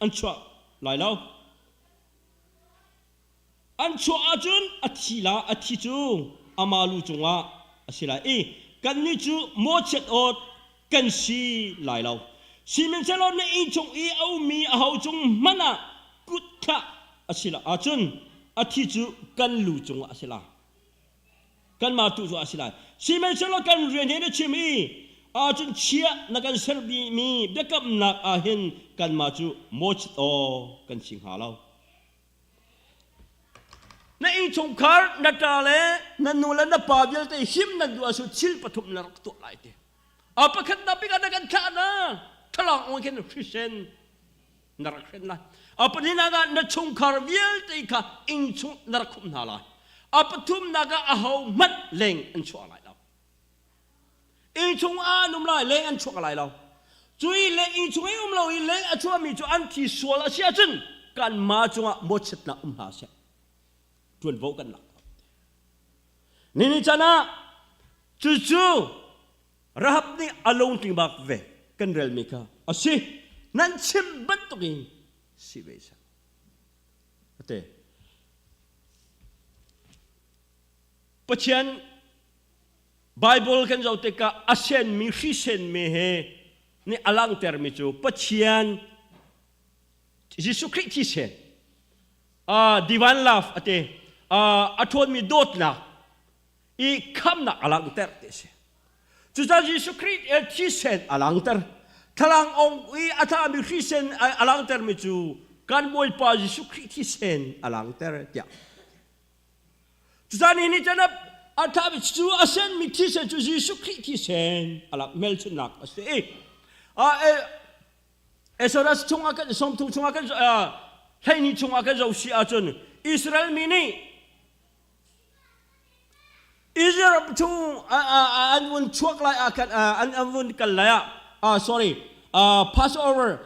an chuah lai lo. An chuah ahcun a thi la a thi cu amah lu cungah a si lai i kannih cu mawhchiat awt kan si lai lo. Sihmanhsehlaw na inn chung i a ummi aho cung hmanh ah kut thlah a si lo ahcun a thi cu kan lu cungah a si lai. Kanmah tu cu a si lai. Sihmanhsehlaw kan rian hi na chim i ahcun chiah na kan sermi biakamnak ah hin kanmah cu mawhchiat aw kan si hnga lo. Na innchungkhar, na ṭa le na nu le na pa vialte him nan duh ahcun thil pathum na rak tuah lai ti. A pakhatnak bik ah na kan thlah na thlalang ong khin hrisen na rak hren lai. A pahnihnak ah na chungkhar vialte kha innchung na rak khumh hna lai. A pathumnak ah aho hmanh leng an chuah lai lo. Innchung ah an um lai, leng an chuak lai lo. Cui le innchung i um lo i leng a chuahmi cu an thi sual a si ahcun kanmah cungah mawhchiatnak um hna seh. Ṭuanvo kan lak. Nini chan ah cucu Rahab nih a lungtling bak ve kan relmi kha a si. Nan chim bantukin si ve seh. Ate. Pathian Bible kan zoh tikah a senmi hri senmi he nih a langhtermi cu Pathian Jesuh Khrih thisen uh, divine love a ti uh, a ṭhawnmi dawtnak i khamnak a langhter ti a si. Cucaah Jesuh Khrih thisen a langhter. Thlalang ong i a thami hrisen a langhtermi cu kan Bawipa Jesuh Khrih thisen a langhter tiah Cucaah ni nih cun a thahmi cu a senmi thisen cu Jesuh Khrih thisen a lak hmelchunhnak a si. Exodus chungah kan 30 chungah kan 12 chungah kan zoh si ahcun Israel mi nih Israel chung an vun chuak lai ah khan an an vun kal lai ah sorry Passover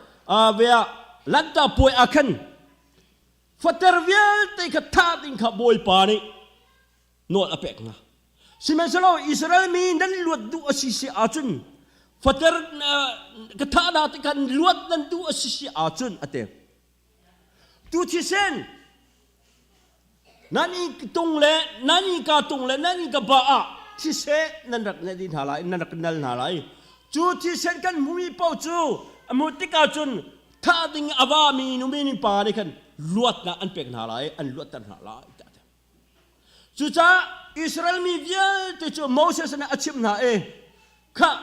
vea Lanta puai ah khan fater vialte kha thah ding kha Bawipa nih nawl a pek hna. Sihmanhsehlaw Israel mi nan luat duh a si si ahcun fater ka thah hna ti khan luat nan duh a si si ahcun a ti. Tu thisen nan i tung le nan i ka tung le nan i ka ba ah thisen nan rak nel dih hna lai nan rak nal hna lai. Cu thisen kan hmumi paoh cu a hmuh tikah cun thah ding a vami numi pa nih khan luatnak an pek hna lai an luatter hna lai tiah a ti. Cucaah Israel mi vialte cu Moses nih a chimh hna i, Khah,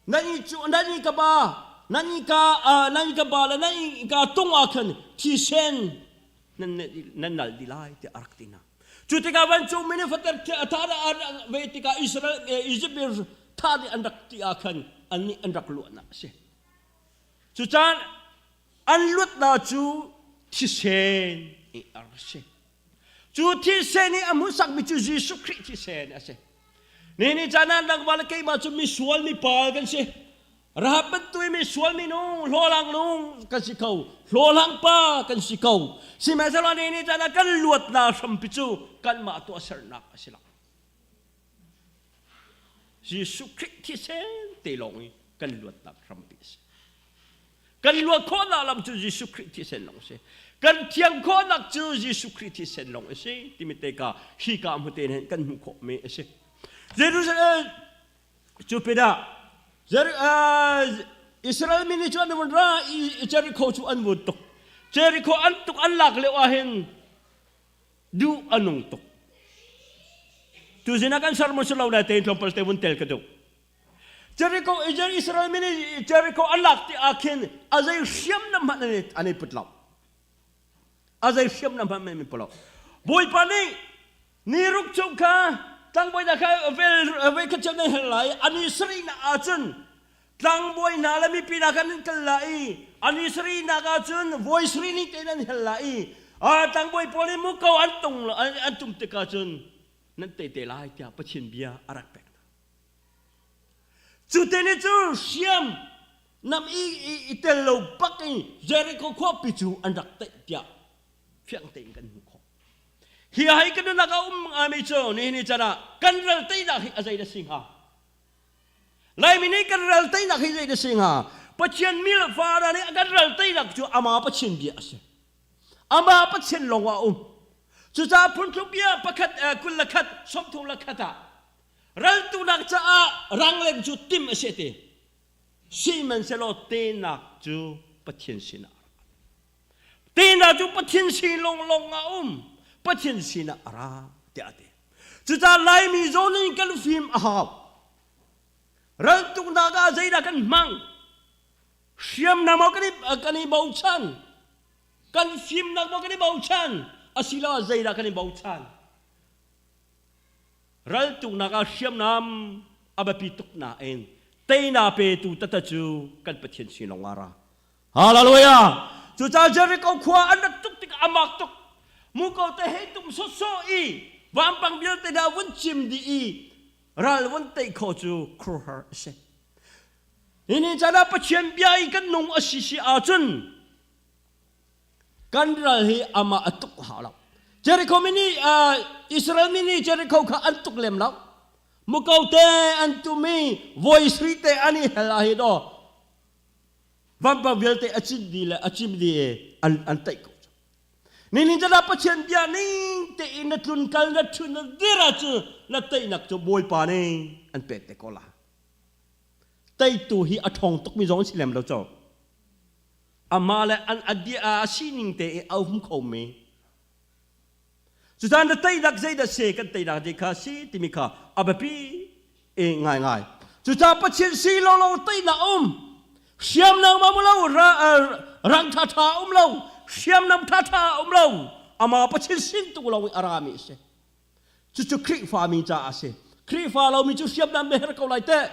nan i cu nan i ka ba, nan i ka nan i ka ba le nan i ka tung ah khan thisen nan nan nal dih lai tiah a rak ti hna. Cu tikah vancungmi nih fater tha ve tikah Israel Egypt mi tha dih an rak ti ah khan annih an rak luahnak a si. Cucaan an luatnak cu thisen i a rak si. Cu thisen i a hmuhsakmi cu Jesuh Khrih thisen a si. Ni ni caan ah nangmah le keimah cu misual mi pawl kan si. Rahab bantuk i misual minung, hlawhlang nung kan si ko. Hlawhlang pa kan si ko. Sihmanhsehlaw ni ni caan ah kan luatnak hrampi cu kanmah tuahsernak a si lo. Jesuh Khrih thisen te lawng i kan luatnak hrampi a si. Kan luat khawhnak lam cu Jesuh Khrih thisen lawng a si. Kan thiang khawhnak cu Jesuh Khrih thisen lawng a si timi te ka hi ka hmute hin kan hmuh khawhmi a si. Jerusalem cu pinah Israel mi nih cu an vun ra i Jericho cu an vun tuk. Jericho an tuk an lak lio ah hin duh a nung tuk. Tuzin ah kan sermon si lo na tein tlawmpal te vun tel ka duh. Jericho Israel mi nih Jericho an lak ti ah khin a zei hriamnam hmanh an i put lo. A zei hriamnam hmanh an i put lo. Bawipa nih ni ruk chung kha tlangbawi hna kha vel ve khat cio nan hel lai ani sarihnak ahcun tlangbawi hna le mipi hna kha nan kal lai i ani sarihnak ahcun voi sarih ni te nan hel lai i tlangbawi pawl nih muko an tung an tum tikah cun nan te te lai tiah Pathian bia a rak pek hna. Cu te nih cu hriam nam i, i, i tel lo bak in Jericho khuapi cu an rak teih tiah fiang tein kan hmuh khawh. Hi hai kan nunnak a um mi cu nihin ni can ah kan ral teinak hi a zei da si hnga? Laimi nih kan ral teinak hi zei da si hnga? Pathian mi le fa nih kan ral teinak cu ama Pathian bia a si. Amah Pathian lawng ah a um. Cucaah phunthlu bia pakhat 21 31 ah raltuknak caah rangleng cu tim a si ti. Sihmanhsehlaw tenak cu Pathian sinah a ra. Tenak cu Pathian sin lawnglawng ah a um. Pathian sinah a ra tiah a ti. Cucaah Laimi zawn in kan fim a hau. Raltuknak ah zeidah kan hmang? Hriamnam maw kan i bochan? Kan fimnak maw kan i bochan? Asiloah zeidah kan i bochan? Raltuknak ah hriamnam a biapi tuk nain teinak petu tata cu kan Pathian sin lawng ah ra. Hallelujah! Cucaah Jericho khua an rak tuk tikah a mak tuk. Muko te hei tum sawsawh i vampang vialte hna vun cim dih i ral vun tei khawh cu khuaruahhar a si. Nihin caan ah Pathian bia i kan nung a si si ahcun kan ral hi amah a tuk hau lo. Jericho mi nih Israel mi nih Jericho kha an tuk lem lo. Muko te an tum i voi sri te an i hel ah hi daw vampang vialte a cin dih le a cim dih i an an teih ko. Nihin caan ah Pathian bia ning tein na tlun kal na ṭhun na dir ahcun na teinak cu Bawipa nih an pek te ko la. Teitu hi a ṭhawng tukmi zong an si lem lo co. Amah le an a sining te i a um khomi. Cucaah na teinak zeidah si kan teinak ding kha si timi kha a biapi i ngaingai. Cucaah Pathian si lawlaw teinak a um. Hriamnam a um lo, rang ṭhaṭha a um lo, hriamnam ṭhaṭha a um lo. Amah Pathian sin tu lawng i a rami a si. Cucu Khrihfa mi caah a si. Khrihfa lomi cu hriamnam na her ko lai teh.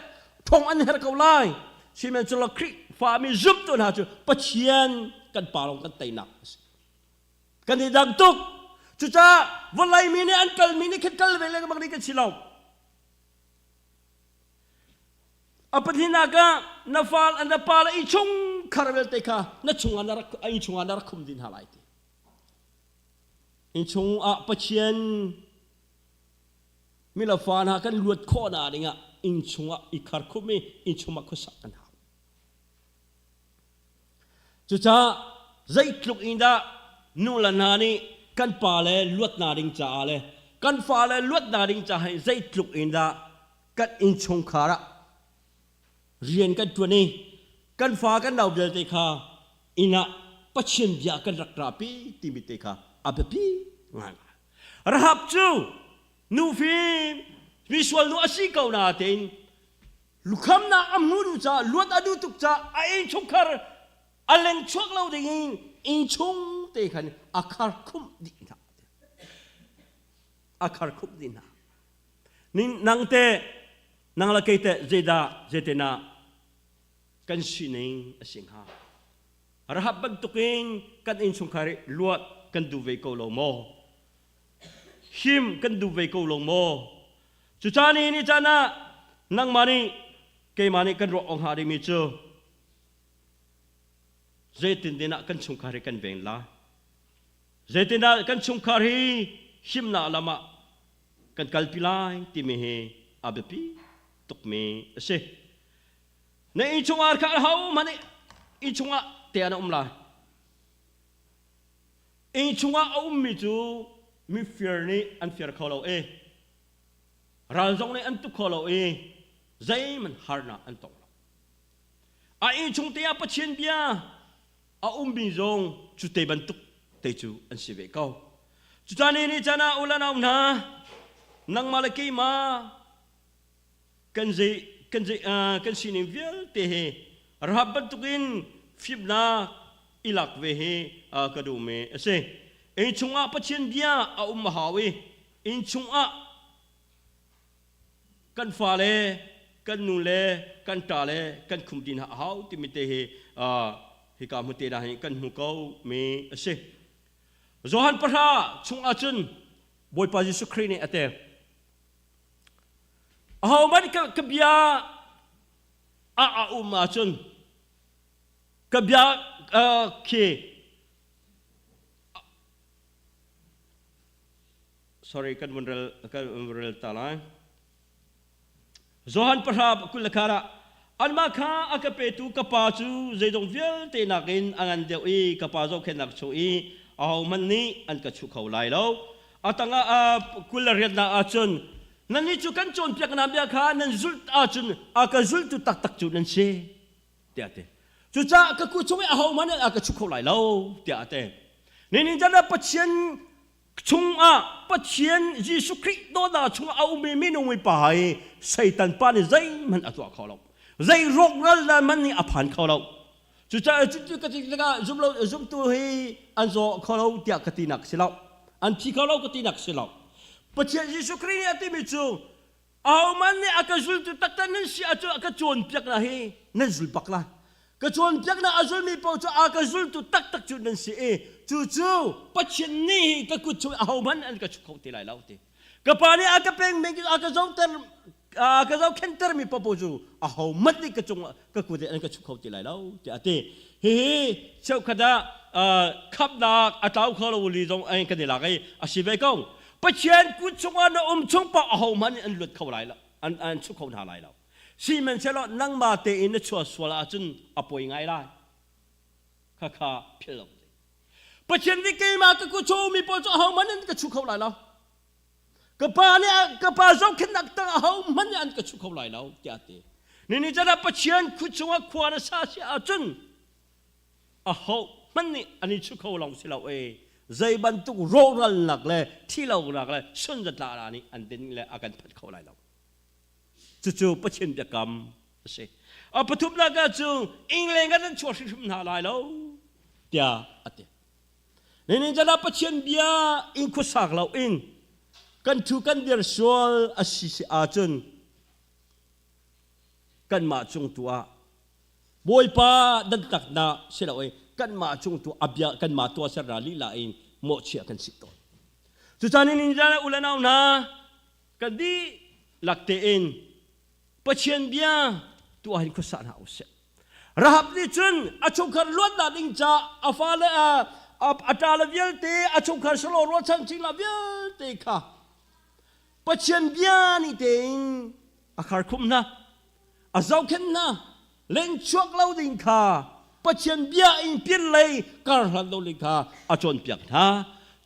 Thong an her ko lai. Sihmanhsehlaw Khrihfami zumtu hna cu Pathian kan pa lawng kan teinak a si. Kan i dang tuk. Cucaah vawlei mi nih an kalmi nih khin kal ve lengmang ding kan si lo. A pahnihnak ah na fa na pa le innchungkhar vialte kha na chungah na rak innchungah na rak khum dih hna lai ti. Innchung ah Pathian mila fa hna kan luat khawh na dingah innchung ah i khar khum i innchung ah khuasak kan hau. Cucaah zeitluk in dah nu le hna nih kan pa le luatnak ding caah le kan fale luatnak ding caah hin zeitluk in dah kan innchungkhar ah rian kan ṭuan i kan fa kan nau vialte kha inn ah Pathian bia kan rak rapi timi te kha a biapi ngaingai. Rahab cu nufim misual nu a si ko natein lukhamnak a hmu duh caah luat a duh tuk caah a innchungkhar a leng chuak lo ding in innchung te khan a khar khumh dih hna a khar khumh dih hna nang te nang la kei te zeidah zeitinah kan sining a si hnga Rahab bantukin kan innchungkhar i luat kan duh ve ko lo maw him kan duh ve ko lo maw Cucaah ni ni caan ah nangmah nih keimah nih kan ruah awk hnga dingmi cu zeitin ah kan chungkhar hi kan veng la zeitindah kan chungkhar hi himnak lam ah kan kalpi lai timi hi a biapi tukmi a si. Na innchungkhar kha ahohmanh nih innchung ah te an um lai. Innchung ah a ummi cu mifir nih an fir kho lo i ral zong nih an tuk kho lo i zeihmanh harnak an tong lo. A innchung te ah Pathian bia a ummi zong cu te bantuk te cu an si ve ko. Cucaah ni ni caan ah u le nau hna nangmah le keimah kan zei kan zei kan sining vialte hi Rahab bantukin fimnak i lak ve hi ka duhmi a si. Inn chungah Pathian bia a um a hau i inn chungah kan fale kan nu le kan ṭa le kan khum ti hna a hau timi te hi hika hmu te hna hi kan hmu ko mi a si. Johan pahra chungah cun Bawipa Jesuh Khrih nih a te. Ahohmanh ka bia a a um ahcun ka bia khi sorry kan vun rel kan vun rel ta lai Johan pahra 20 le khar ah anmah kha a ka petu ka pa cu zeizong vialte nakin a ngan deuh i ka pa zohkhenhnak chung i ahohmanh nih an ka chuh kho lai lo a tangah 28nak ahcun nannih cu kan cawnpiaknak bia kha nan zulh ahcun a ka zultu taktak cu nan si tiah a ti cucaah ka ku chung i ahohmanh nih a ka chuh kho lai lo tiah a ti nihin chan ah Pathian chungah Pathian Jesuh Khrih dawtnak chungah a ummi minung mi pa hi Satan pa nih zeihmanh a tuah kho lo zei rawkral dan hmanh nih a phan kho lo cucaah cucu ka ti tikah zumlo zumtu hi an zaw kho lo tiah ka tinak si lo an thi kho lo ka tinak si lo Pathian Jesuh Khrih nih a timi cu ahohmanh nih a ka zultu taktak nan si ahcun a ka cawnpiaknak hi nan zul bak lai ka cawnpiaknak a zulmi paoh cu a ka zultu taktak cu nan si i cucu Pathian nih ka kut chung ahohmanh an ka chuk kho ti lai lo ti ka pa nih a ka pekmi a ka zohter a ka zohkhentermi paoh cu ahohmanh nih ka cung ka kut in an ka chuk kho ti lai lo tiah a ti hihi cheukhat ah khamhnak a tlau kho lo li zong kan i lak i a si ve ko Pathian kut chungah na um chung paoh ahohmanh an lut kho lai lo an an chuk kho hna lai lo sihmanhsehlaw nangmah tein na chuah sual ahcun a poi ngai lai khakha philh lo Pathian nih keimah ka kut chung mi pawl cu ahohmanh an ka chuh kho lai lo ka pa nih ka pa zohkhenhnak tang ahohmanh nih an ka chuh kho lai lo tiah a ti nini chan ah Pathian kut chungah khua na sa si ahcun ahohmanh nih an i chuh kho lawng si lo e zei bantuk rawhralnak le thilonak le sunzatla nih an din le a kan phanh kho lai lo cucu Pathian biakam a si a pathumnak ah cu ingleng kan chuah hrimhrim hna lai lo tiah a ti ninin chan ah Pathian bia in khuasak lo in kan thu kan dir sual a si si ahcun kanmah cung tu ah. Bawipa dantaknak si lo in kanmah cung tu a bia kanmah tuahsernak lila in mawhchiah kan si tawn. Cucaan in in u le nau hna kan dihlak tein Pathian bia tuah hin khuasa hna usih. Rahab nih cun a chungkhar luatnak ding ca a fale a ṭa le vialte a chungkhar salo ruahchan cingla vialte kha Pathian bia nih tein a kharkhumh hna, a zohkhenh hna, lengchuak lo ding kha Pathian bia in pinlei karhlan lo ding kha a cawnpiak hna.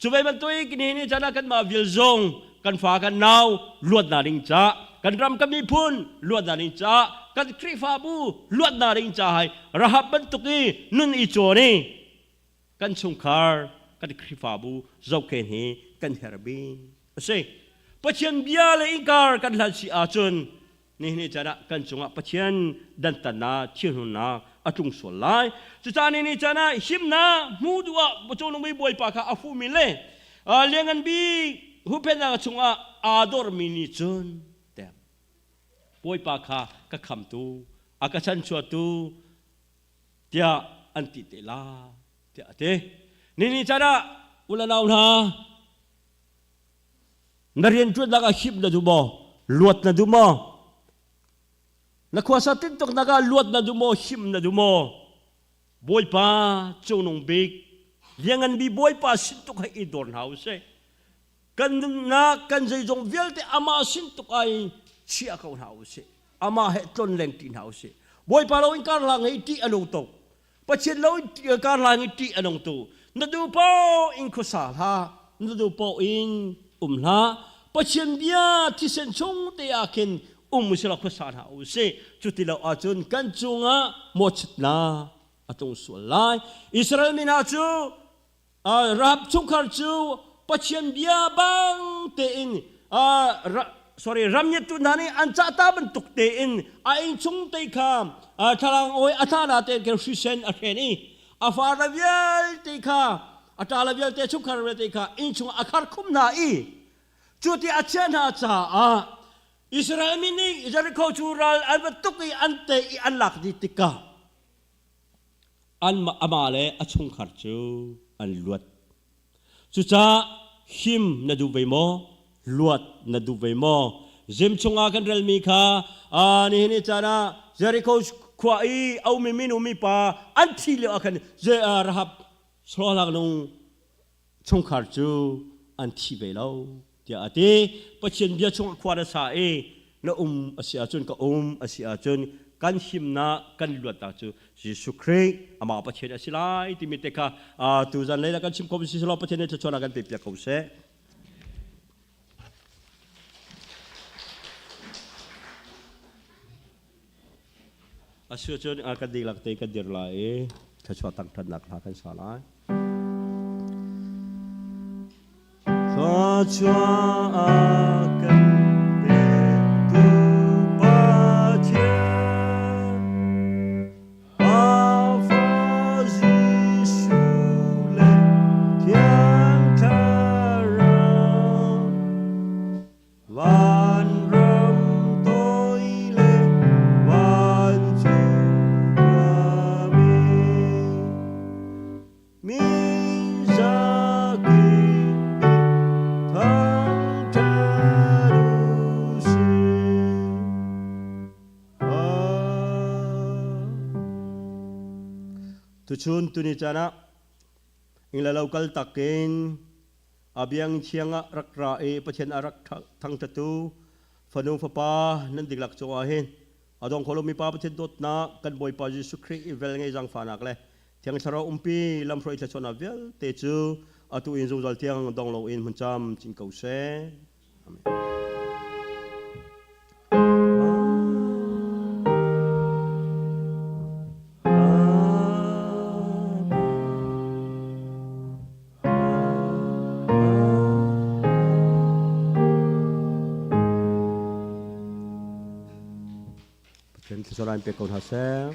Cu ve bantuk nihin ni caan ah kanmah vial zong kan fa kan nau luatnak ding ca kan ram kan miphun luatnak ding ca kan Khrihfabu luatnak ding ca hai Rahab bantuk i nun i cawn i kan chungkhar kan Khrihfabu zohkhen hi kan herh bik a si. Pathian bia le innkaar kan hlan si ahcun nihin ni caan ah kan cungah Pathian dantatnak thilhunnak a tlung sual lai. Cucaah nihin ni caan ah himnak hmu duh ah cungnung Bawipa kha a fuhmi le lianngan bik huhphenhnak chungah aa dormi nih cun tem Bawipa kha ka khamtu a ka chanchuatu tiah an ti te lai tiah a ti. Nihin ni caan ah u le nau hna Na rianṭuannak ah hip na duh maw? Luat na duh maw? Na khuasa tintuknak ah luat na duh maw? Him na duh maw? Bawipa cungnung bik, liangan bi Bawipa sin tuk hei i dawr hna usih. Kan nunnak, kan zeizong vialte amah sin tuk ai chia ko hna usih. Amah he tlon leng ṭi hna usih. Bawipa lo in kar hlang hi ṭih a nung tuk. Pathian lo kar hlang i ṭih a nung tu. Na duh paoh in khuasa hlah, na duh paoh in um hlah. Pathian bia thisen chung te ah khin um usih law khuasa hna usih. Cuti lo ahcun kan cungah mawhchiatnak a tlung sual lai. Israel mi hna cu Rahab chungkhar cu Pathian bia bang tein sorry ramngiattu hna nih an cahta bantuk tein a innchung te kha thlalang awi a thla na tein khin hrisen a hren i a far le vialte kha a ṭa le vialte chungkhar vialte kha innchung a khar khum hna i cu ti a chiah hna caah Israel mi nih Jericho cu ral an va tuk i an tei i an lak dih tikah Amah le a chungkhar cu an luat. Cucaah him na duh ve maw? Luat na duh ve maw? Zim chungah kan relmi kha nihin ni caan ah Jericho khua i a ummi minu mipa an thi lio ah khan Rahab Sawlak nung chungkhar cu an thi ve lo tiah a ti. Pathian bia chungah khua na sa i na um a si ahcun ka um a si ahcun kan himnak kan luatnak cu Jesuh Khrih amah Pathian a si lai timi te kha tuzan lei kan chim kho si selaw Pathian nih thluachuahnak kan pe piak ko seh. Asu cun kan dihlak te kan dir lai i thluachuah tangthatnak hla kan sa lai. Thluachuah a kan petu Pathian, Pa Jesuh le Thiang Thlarau. Vanram toi le vancung khuami min zakip nih thangṭhat u sih. Tuchun tuni caan ah ing le lo kal takin A biang thiang ah rak ra i Pathian a rak thangṭhattu fanu fapa nan dihlak cungah hin a dong kho lomi Pa Pathian dawtnak kan Bawipa Jesuh Khrih i vel ngei zaangfahnak le Thiang Thlarau umpi lamhruai thluachuahnak vialte cu atu in zungzal tiang dong loin hmun cam cin ko seh. Amen. Pathian thluachuah in pe ko hna seh.